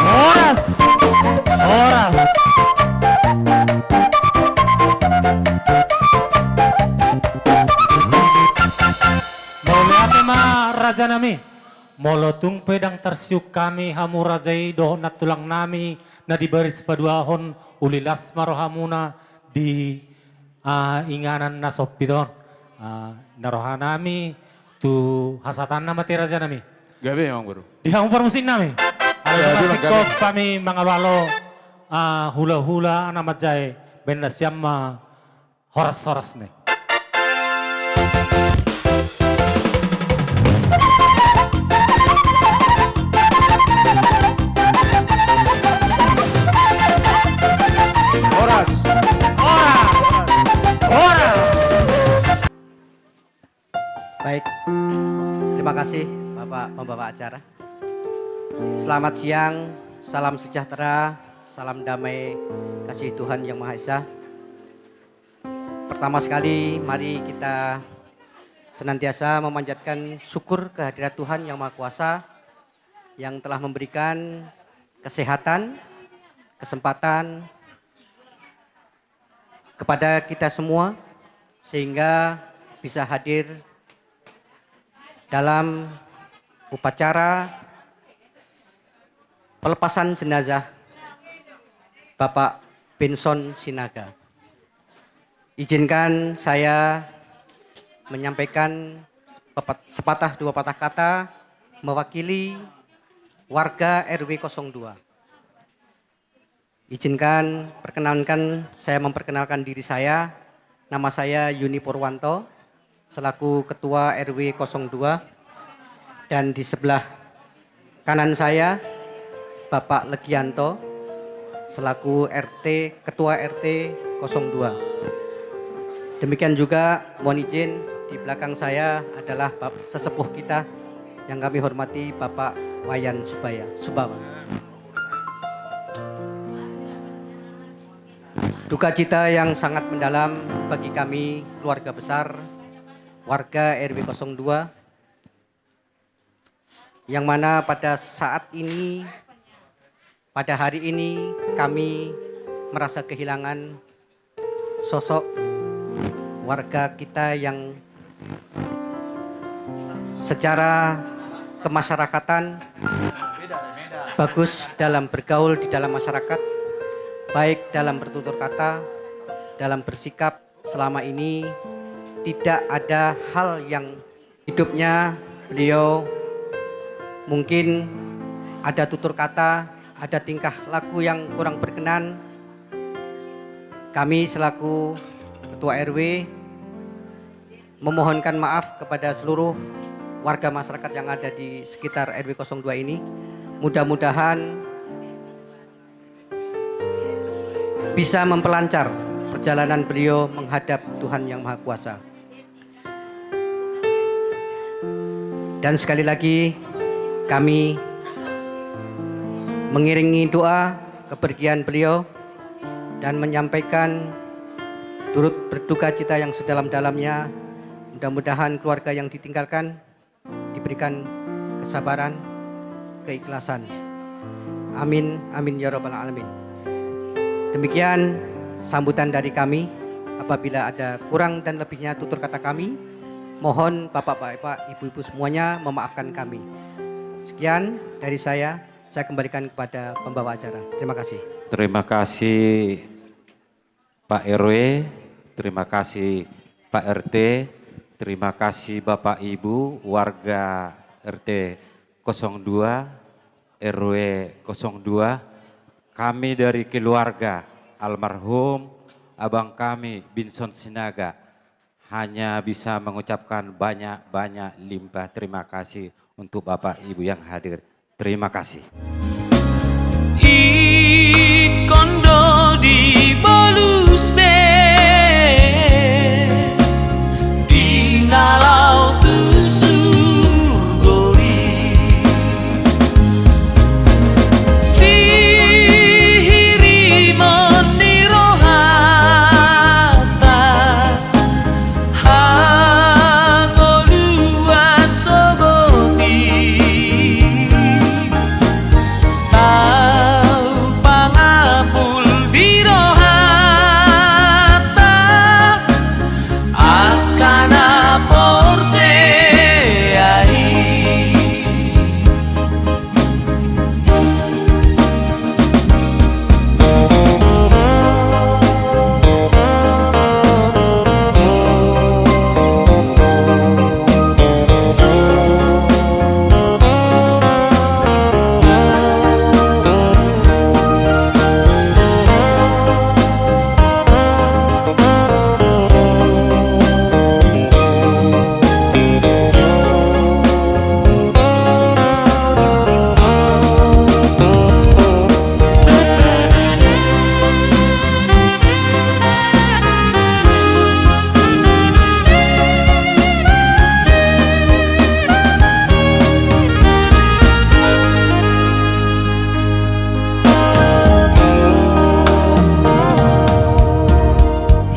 Horas. Horas. Mauliate ma raja nami. Molo tung pe ndang tarsiuk hami hamu raja i dohot nantulang nami na di baris paduahon, uli las ma rohamuna di ah, inganan na sompit on. Ah, na roha nami tu hasahatanna ma te raja nami. Gabe amangboru. Di hamu parmusik nami. Gabe, gabe. Ala nunga singkop hami mangalo-alo, ah, hula-hula na manjae, baen nasiam ma horas-horas ni. Horas. Horas. Horas. Baik. Terima kasih, Bapak Pembawa Acara. Selamat siang, salam sejahtera, salam damai, kasih Tuhan Yang Maha Esa. Pertama sekali, mari kita senantiasa memanjatkan syukur kehadirat Tuhan Yang Maha Kuasa, yang telah memberikan kesehatan, kesempatan kepada kita semua, sehingga bisa hadir dalam upacara pelepasan jenazah Bapak Benson Sinaga. Izinkan saya menyampaikan pepat-, sepatah dua patah kata mewakili warga R W kosong dua. Izinkan perkenankan saya memperkenalkan diri saya. Nama saya Yuni Purwanto, selaku Ketua R W kosong dua. Dan di sebelah kanan saya, Bapak Legianto, selaku R T, Ketua R T kosong dua. Demikian juga mohon izin, di belakang saya adalah Bap-, sesepuh kita yang kami hormati, Bapak Wayan Subaya, Subawa. Duka cita yang sangat mendalam bagi kami, keluarga besar, warga R W kosong dua, yang mana pada saat ini, pada hari ini, kami merasa kehilangan sosok warga kita yang secara kemasyarakatan bagus dalam bergaul di dalam masyarakat, baik dalam bertutur kata, dalam bersikap, selama ini tidak ada hal yang hidupnya beliau Mungkin ada tutur kata, ada tingkah laku yang kurang berkenan. Kami selaku Ketua R W memohonkan maaf kepada seluruh warga masyarakat yang ada di sekitar R W kosong dua ini. Mudah-mudahan bisa memperlancar perjalanan beliau menghadap Tuhan Yang Maha Kuasa. Dan sekali lagi, kami mengiringi doa kepergian beliau dan menyampaikan turut berduka cita yang sedalam-dalamnya. Mudah-mudahan keluarga yang ditinggalkan diberikan kesabaran, keikhlasan. Amin, amin ya rabbal alamin. Demikian sambutan dari kami. Apabila ada kurang dan lebihnya tutur kata kami, mohon bapak-bapak, ibu-ibu semuanya memaafkan kami. Sekian dari saya, saya kembalikan kepada pembawa acara. Terima kasih. Terima kasih, Pak R W, terima kasih, Pak R T, terima kasih, Bapak Ibu, warga R T kosong dua, R W kosong dua. Kami dari keluarga almarhum abang kami, Binson Sinaga, hanya bisa mengucapkan banyak-banyak limpah terima kasih untuk Bapak Ibu yang hadir. Terima kasih. Ingkon do dibolus be di na laho tu surgo i. Sihirimon ni rohanta, hangoluan sogot i. Tau pangapul di rohanta, angka na porsea i.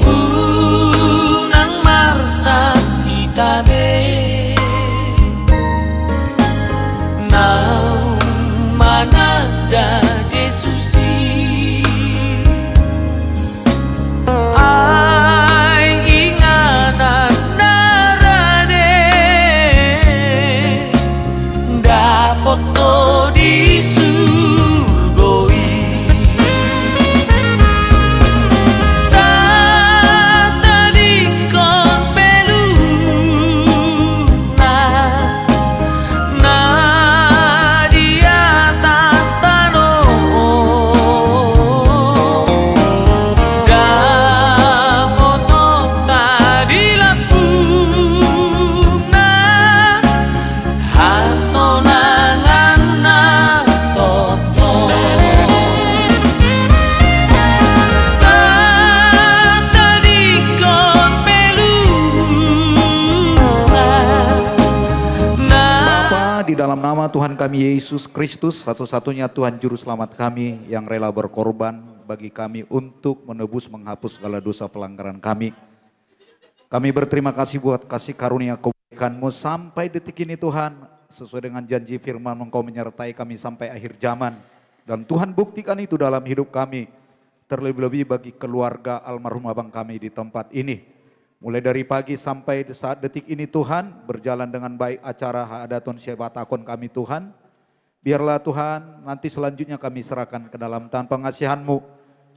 Unang marsak hita be naung mananda Jesus i. Ai inganan na rade dapot do di surgo i. Tatadingkon pe lungna na di atas tano, dapotonta di lambungna hasonangan na tongtong. Tatadingkon pe lungna. Bapa, di dalam nama Tuhan kami Yesus Kristus, satu-satunya Tuhan Juru Selamat kami yang rela berkorban bagi kami untuk menebus, menghapus segala dosa pelanggaran kami. Kami berterima kasih buat kasih karunia kebaikan-Mu sampai detik ini, Tuhan. Sesuai dengan janji firman-Mu, Engkau menyertai kami sampai akhir zaman. Dan Tuhan, buktikan itu dalam hidup kami, terlebih-lebih bagi keluarga almarhum abang kami di tempat ini. Mulai dari pagi sampai saat detik ini, Tuhan, berjalan dengan baik acara haadaton sibatahon kami, Tuhan. Biarlah, Tuhan, nanti selanjutnya kami serahkan ke dalam tangan pengasihan-Mu.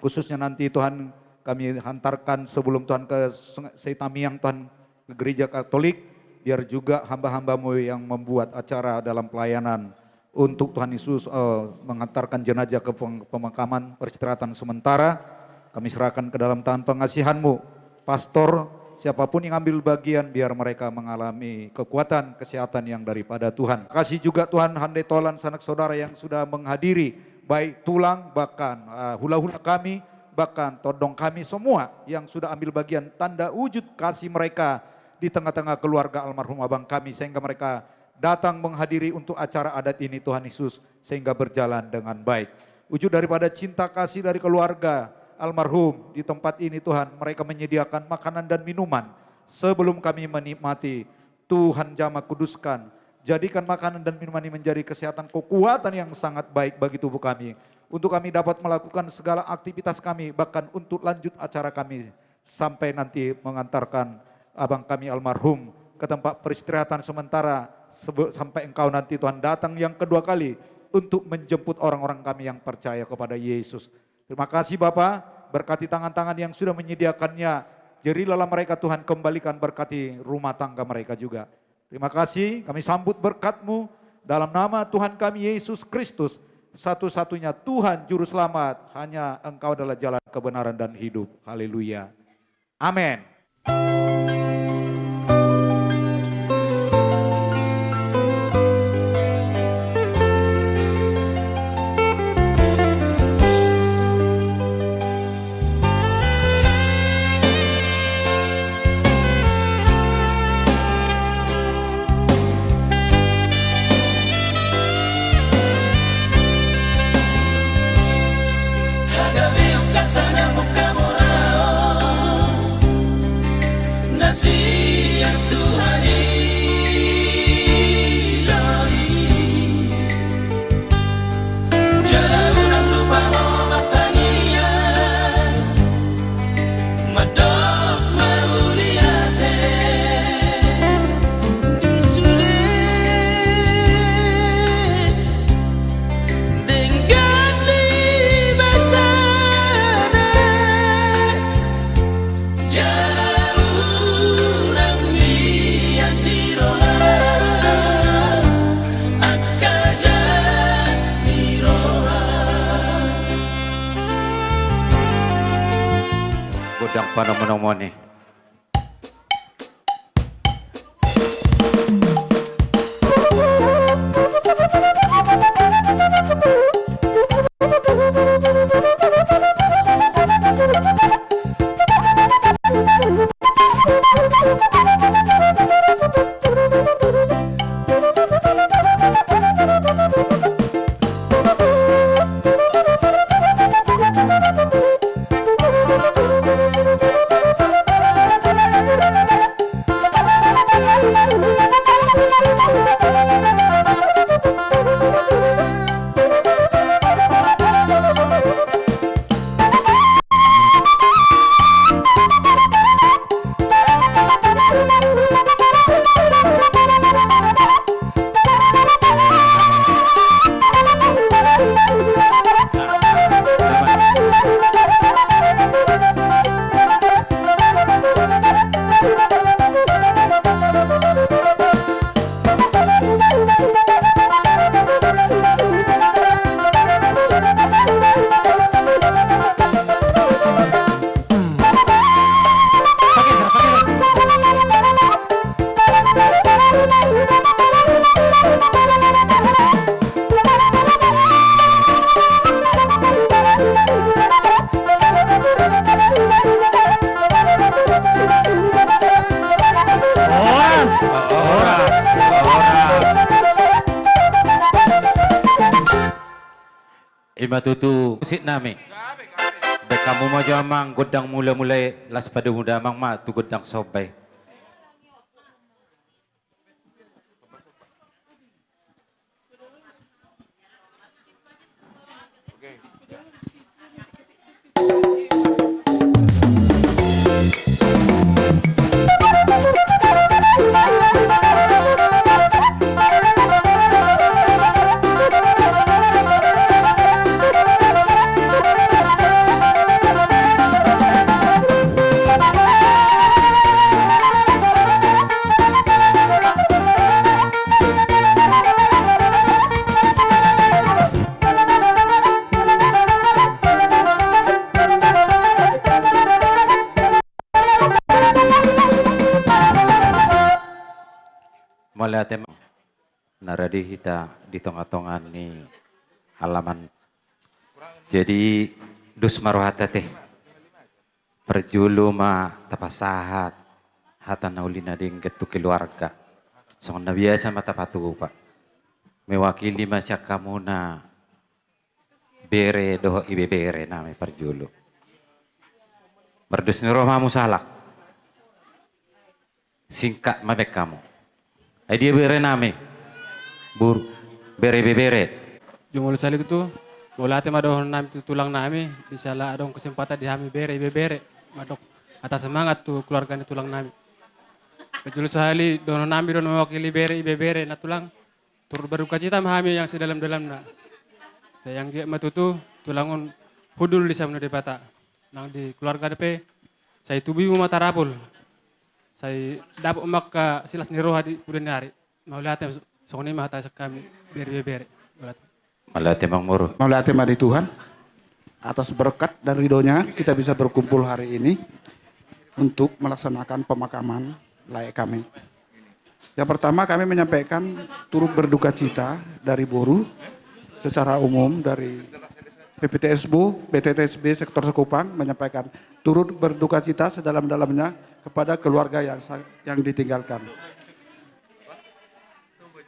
Khususnya nanti, Tuhan, kami hantarkan sebelum, Tuhan, ke Sungai, Sitamiang, Tuhan, ke Gereja Katolik. Biar juga hamba-hamba-Mu yang membuat acara dalam pelayanan untuk Tuhan Yesus, eh, mengantarkan jenazah ke peng-, pemakaman peristirahatan sementara. Kami serahkan ke dalam tangan pengasihan-Mu. Pastor, siapapun yang ambil bagian, biar mereka mengalami kekuatan, kesehatan yang daripada Tuhan. Kasih juga Tuhan Hande Tolan, sanak saudara yang sudah menghadiri, baik tulang, bahkan, eh, hula-hula kami, bahkan tondong kami semua yang sudah ambil bagian, tanda wujud kasih mereka di tengah-tengah keluarga almarhum abang kami, sehingga mereka datang menghadiri untuk acara adat ini, Tuhan Yesus, sehingga berjalan dengan baik. Wujud daripada cinta kasih dari keluarga almarhum di tempat ini, Tuhan, mereka menyediakan makanan dan minuman sebelum kami menikmati. Tuhan jamah kuduskan, jadikan makanan dan minuman ini menjadi kesehatan, kekuatan yang sangat baik bagi tubuh kami, untuk kami dapat melakukan segala aktivitas kami, bahkan untuk lanjut acara kami sampai nanti mengantarkan abang kami almarhum ke tempat peristirahatan sementara, sebe-, sampai Engkau nanti, Tuhan, datang yang kedua kali untuk menjemput orang-orang kami yang percaya kepada Yesus. Terima kasih, Bapa, berkati tangan-tangan yang sudah menyediakannya. Jerilalah mereka, Tuhan, kembalikan, berkati rumah tangga mereka juga. Terima kasih, kami sambut berkat-Mu dalam nama Tuhan kami Yesus Kristus, satu-satunya Tuhan Juru Selamat, hanya Engkau adalah jalan, kebenaran, dan hidup. Haleluya. Amen. Hagabeon kan sada mungka mora on, na sian Tuhan i do i. Jala unang lupa ho martangiang, mandok mauliate. Di sude denggan di basana. Jala unang liat di roha, angka jala di roha. Godang panomunomuni. Horas, horas, horas. Ima tutu musik nami. Baen hamu ma jo amang gondang mulamula i, laos padomu damang ma tu gondang somba i. Mauliate ma. Na rade hita di tonga-tonga ni alaman. Jadi, dos ma rohanta te. Parjolo ma tapasahat hata na uli na denggan tu keluarga. Songon na biasa ma tapatupa. Mewakili ma sian hamuna bere dohot ibebere nami parjolo. Mardos ni roha ma hamu sahalak. Singkat ma baen hamu. Ai dia bere nami? Boru, bere ibebere. Jumolo sahali tutu, mauliate ma dohonon nami tu tulang nami, di sala adong kesempatan di hami bere ibebere mandok hata semangat tu keluarga ni tulang nami. Jumolo sahali dohonon nami do na mewakili bere ibebere na tulang. Turut berdukacita ma hami yang sedalam-dalamna. Sai anggiat ma tutu tulang on hundul di siamun ni Debata. Nang di keluarga dope, sai tubu ma tarapul. Sai dapot ma angka silas ni roha di pudi ni ari. Mauliate, songon i ma hata sian hami bere ibebere. Mauliate. Mauliate, Amang Boru. Mauliate ma di Tuhan atas berkat dan ridhonya kita bisa berkumpul hari ini untuk melaksanakan pemakaman lae kami. Yang pertama, kami menyampaikan turut berduka cita dari Boru secara umum, dari P P T S B U, P T T S B sektor Sekupang menyampaikan turut berduka cita sedalam-dalamnya kepada keluarga yang sa-, yang ditinggalkan.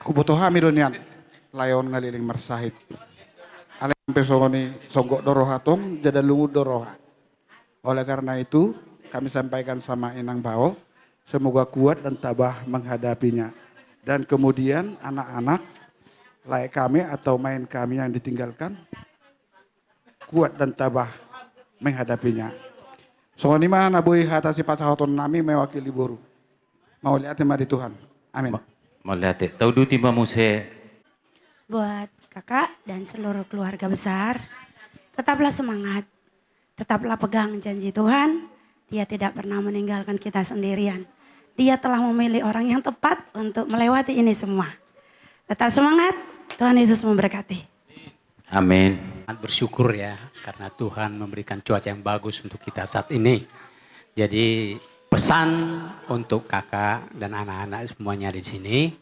Huboto hami do nian lae on ngalilingin marsahit. Alai pe songon i, songgop do roha tong, jala lungun do roha. Oleh karena itu, kami sampaikan sama Inang Bao, semoga kuat dan tabah menghadapinya. Dan kemudian anak-anak, lae kami atau maen kami yang ditinggalkan, kuat dan tabah menghadapinya. Songon i ma na boi hata sipasahaton nami mewakili Boru. Mauliate ma di Tuhan. Amin. Ma-, mauliate. Tauduti ma muse. Buat kakak dan seluruh keluarga besar, tetaplah semangat. Tetaplah pegang janji Tuhan, Dia tidak pernah meninggalkan kita sendirian. Dia telah memilih orang yang tepat untuk melewati ini semua. Tetap semangat, Tuhan Yesus memberkati. Amin. Sangat bersyukur ya, karena Tuhan memberikan cuaca yang bagus untuk kita saat ini. Jadi, pesan untuk kakak dan anak-anak semuanya di sini,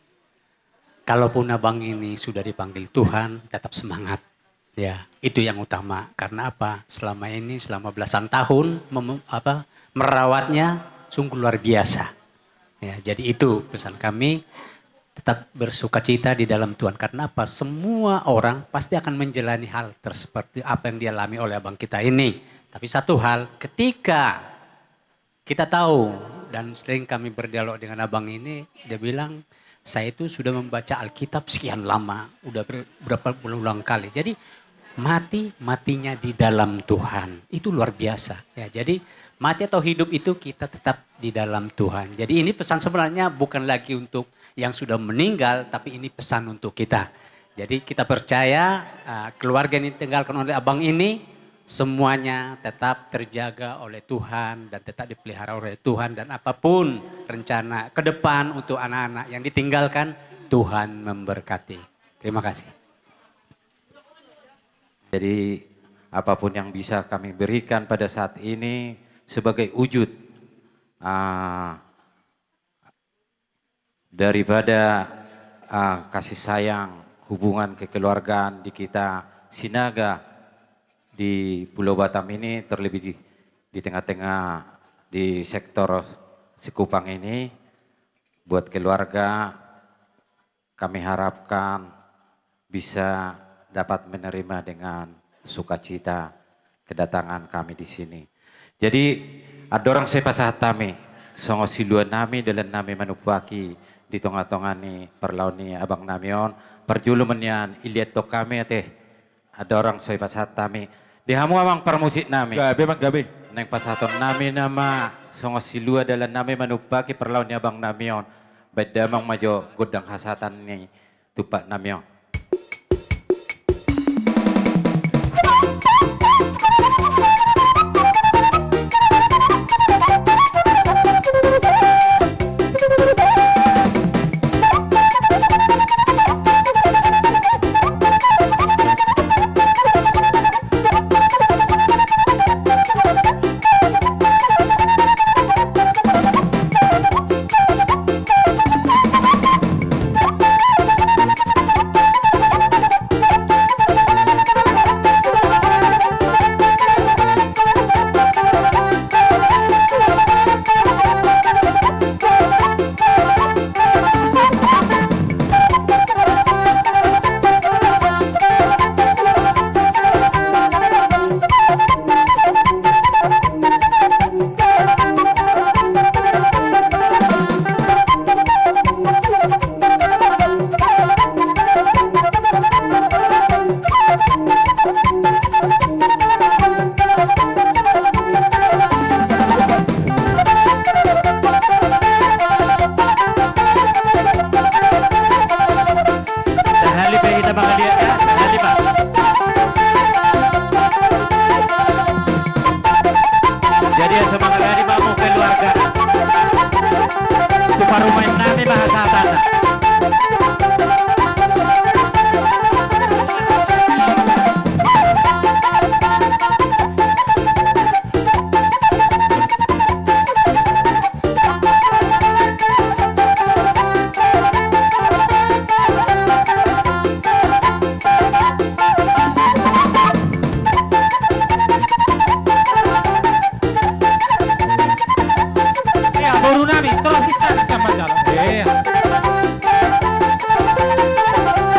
kalaupun abang ini sudah dipanggil Tuhan, tetap semangat. Ya, itu yang utama. Karena apa? Selama ini, selama belasan tahun mem-, apa, merawatnya sungguh luar biasa. Ya, jadi itu pesan kami, tetap bersukacita di dalam Tuhan. Karena apa? Semua orang pasti akan menjalani hal ter-, seperti apa yang dialami oleh abang kita ini. Tapi satu hal, ketika kita tahu, dan sering kami berdialog dengan abang ini, dia bilang, "Saya itu sudah membaca Alkitab sekian lama, udah ber-, berapa berulang kali." Jadi, mati, matinya di dalam Tuhan. Itu luar biasa. Ya, jadi, mati atau hidup itu kita tetap di dalam Tuhan. Jadi, ini pesan sebenarnya bukan lagi untuk yang sudah meninggal, tapi ini pesan untuk kita. Jadi, kita percaya, eh, keluarga yang ditinggalkan oleh abang ini, semuanya tetap terjaga oleh Tuhan dan tetap dipelihara oleh Tuhan, dan apapun rencana ke depan untuk anak-anak yang ditinggalkan, Tuhan memberkati. Terima kasih. Jadi, apapun yang bisa kami berikan pada saat ini sebagai wujud, ah, daripada, ah, kasih sayang, hubungan kekeluargaan di kita Sinaga di Pulau Batam ini, terlebih di, di tengah-tengah di sektor Sekupang ini, buat keluarga, kami harapkan bisa dapat menerima dengan sukacita kedatangan kami di sini. Jadi, andorang sai pasahat hami, songon silua nami, dalan nami manumpaki di tonga-tonga ni parlao ni abang nami on, parjolo ma nian, ilean tong hami ate, andorang sai pasahat hami. Di hamu amang parmusik nami. Gabe, Amang, gabe. Naeng pasahaton nami nama songon silua dalan nami manumpaki parlao ni abang nami on. Baen damang ma jo gondang hasahatan ni tumpak nami on. Jadi, asa mangaliat ma hamu keluarga. Tu parumaen nami ma hasahatanna. Ia, boru nami, tolong bisa na siapa jalan. Ia.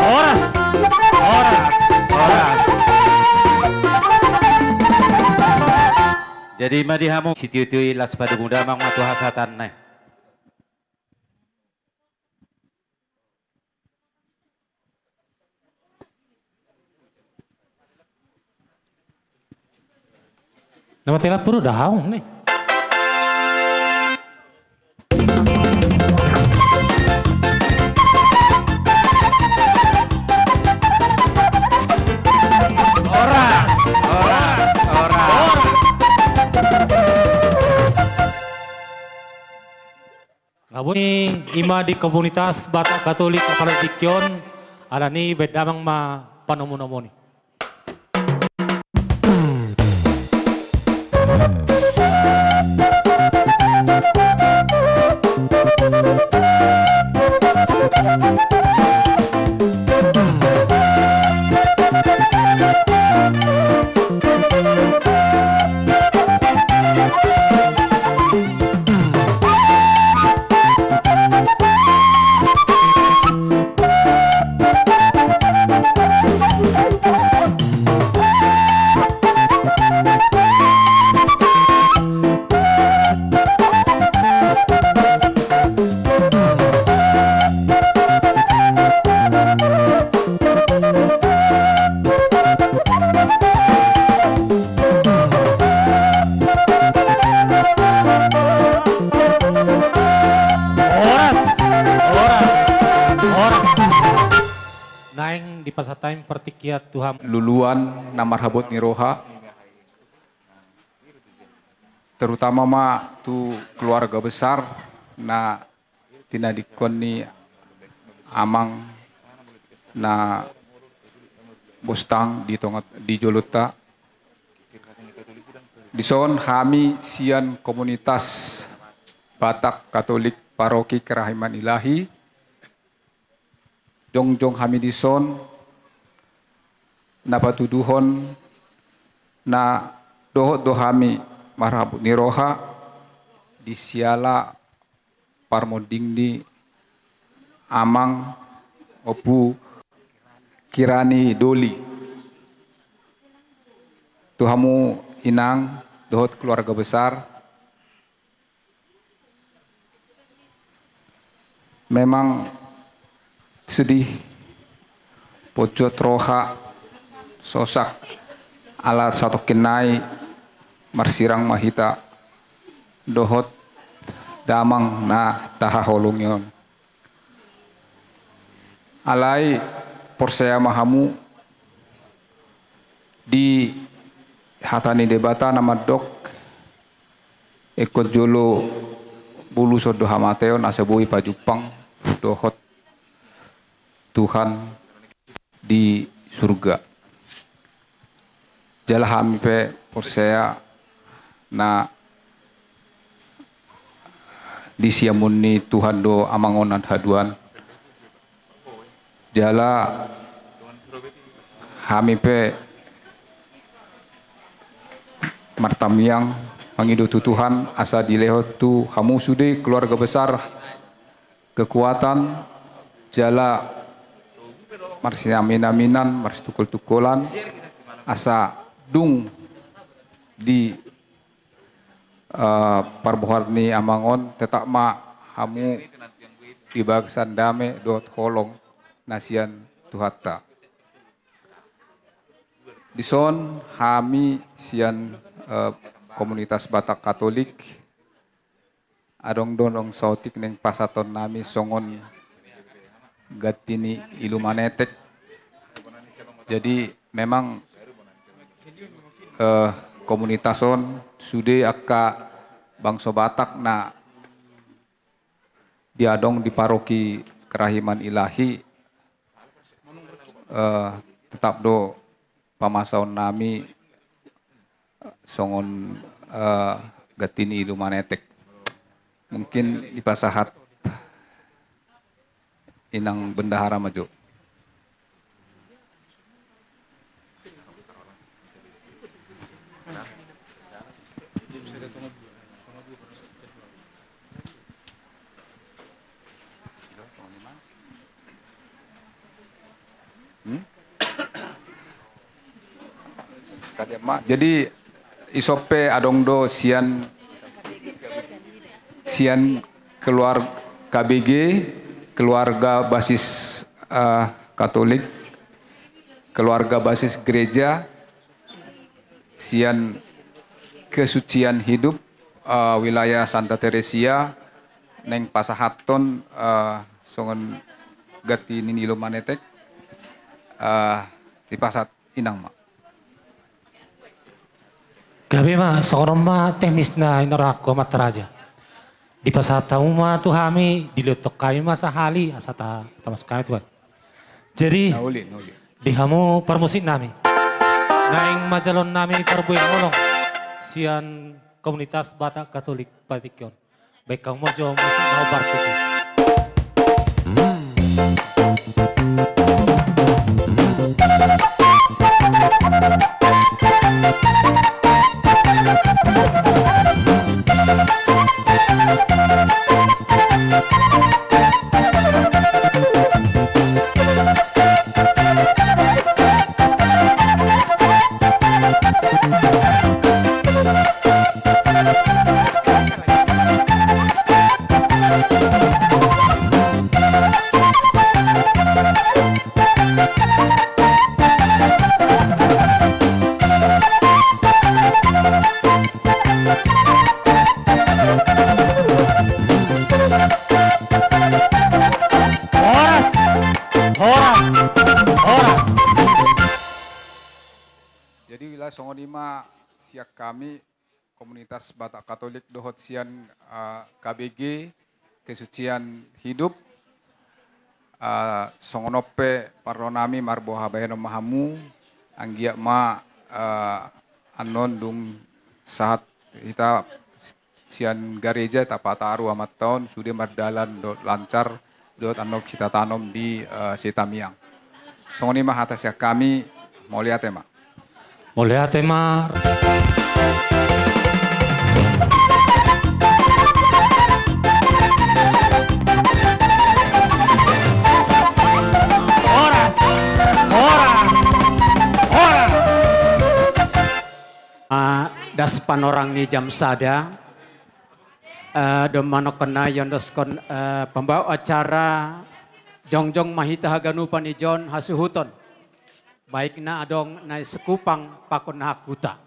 Horas, horas, horas. Jadi, ma di hamu, sitiotio i las padomu damang ma tu hasahatanna. Nama tela puru dahau ni. Ora, ora, ora. Ngabuni ima di komunitas Batak Katolik apala di tingki on, alani i baen damang ma panomu-nomuni. Horas, horas, horas. Naeng dipasahat hami partingkian tu hamu. Luluan na marhabot ni roha, terutama ma tu keluarga besar na tinadingkon ni amang na bostang di tonga, di jolonta. Dison hami sian komunitas Batak Katolik Paroki Kerahiman Ilahi, jongjong hami dison na patuduhon na dohot do hami marhabot ni roha di siala parmonding ni amang Ompu Kirani Doli. Tu hamu inang dohot keluarga besar, memang sedih, pojot roha, sosak, ala satongkin nai marsirang ma hita dohot damang na tahaholongi on. Alai porsea ma hamu di hata ni Debata na mandok, ingkon jolo buluson do hamateon asa boi pajumpang dohot Tuhan di surga. Jala hami pe porsea na di siamun ni Tuhan do amang on haduan. Jala hami pe martamiang mangido tu Tuhan asa dilehon tu hamu sude keluarga besar kekuatan jala marsinamin-aminan, marsitungkol-tungkolan, asa dung di, eh, parbohal ni amang on tetap ma hamu di bagasan dame dohot holong na sian Tuhanta. Dison hami sian, eh, komunitas Batak Katolik, adong do naung saotik naeng pasahaton nami songon ganti ni ilumanetek Jadi memang, eh, komunitas on sude angka bangso Batak na diadong di paroki Kerahiman Ilahi, eh, tetap do pamasaon nami songon, eh, ganti ni ilu manetek. Mungkin dipasahat inang bendahara ma jo. Hmm? Jadi ison pe adong do sian, sian keluar-, K B G, keluarga basis, eh, Katolik, keluarga basis gereja, sian Kesucian Hidup, eh, wilayah Santa Teresia, naeng pasahathon, eh, songon ganti ni ilu manetek, eh, dipasahat inang ma. Gabe ma, songon on ma teknisna, inna rohangku, amanta raja. Dipasahat hamu ma tu hami, dilehon hami ma sahali asa ta-, tamasuk hami tu. Jadi, na uli, na uli. Di hamu parmusik nami, naeng manjalo hami parbue holong sian komunitas Batak Katolik partingkian on. Baen hamu ma jo musik na hombar tusi. Horas! Horas! Horas! Jadi, ula songon i ma sian hami komunitas Batak Katolik dohot sian, eh, K B G, Kesucian Hidup, eh, songon on pe parro nami marboha bahenon ma hamu, anggiat ma, eh, annon dung sahat hita sian gareja tapataru amanta on sude mardalan dohot lancar, dohot annon sitatanom di, eh, Sitamiang. Songon i ma hata sian hami, mauliate ma. Mauliate ma. Horas! Horas! Horas! Ah, das panorang ni jam sada. Eh, dung manongkon na iondoskon, eh, pembawa acara, jongjong ma hita haganupan i jon hasuhuton. Baik na adong na i Sekupang pakon na hangkuta.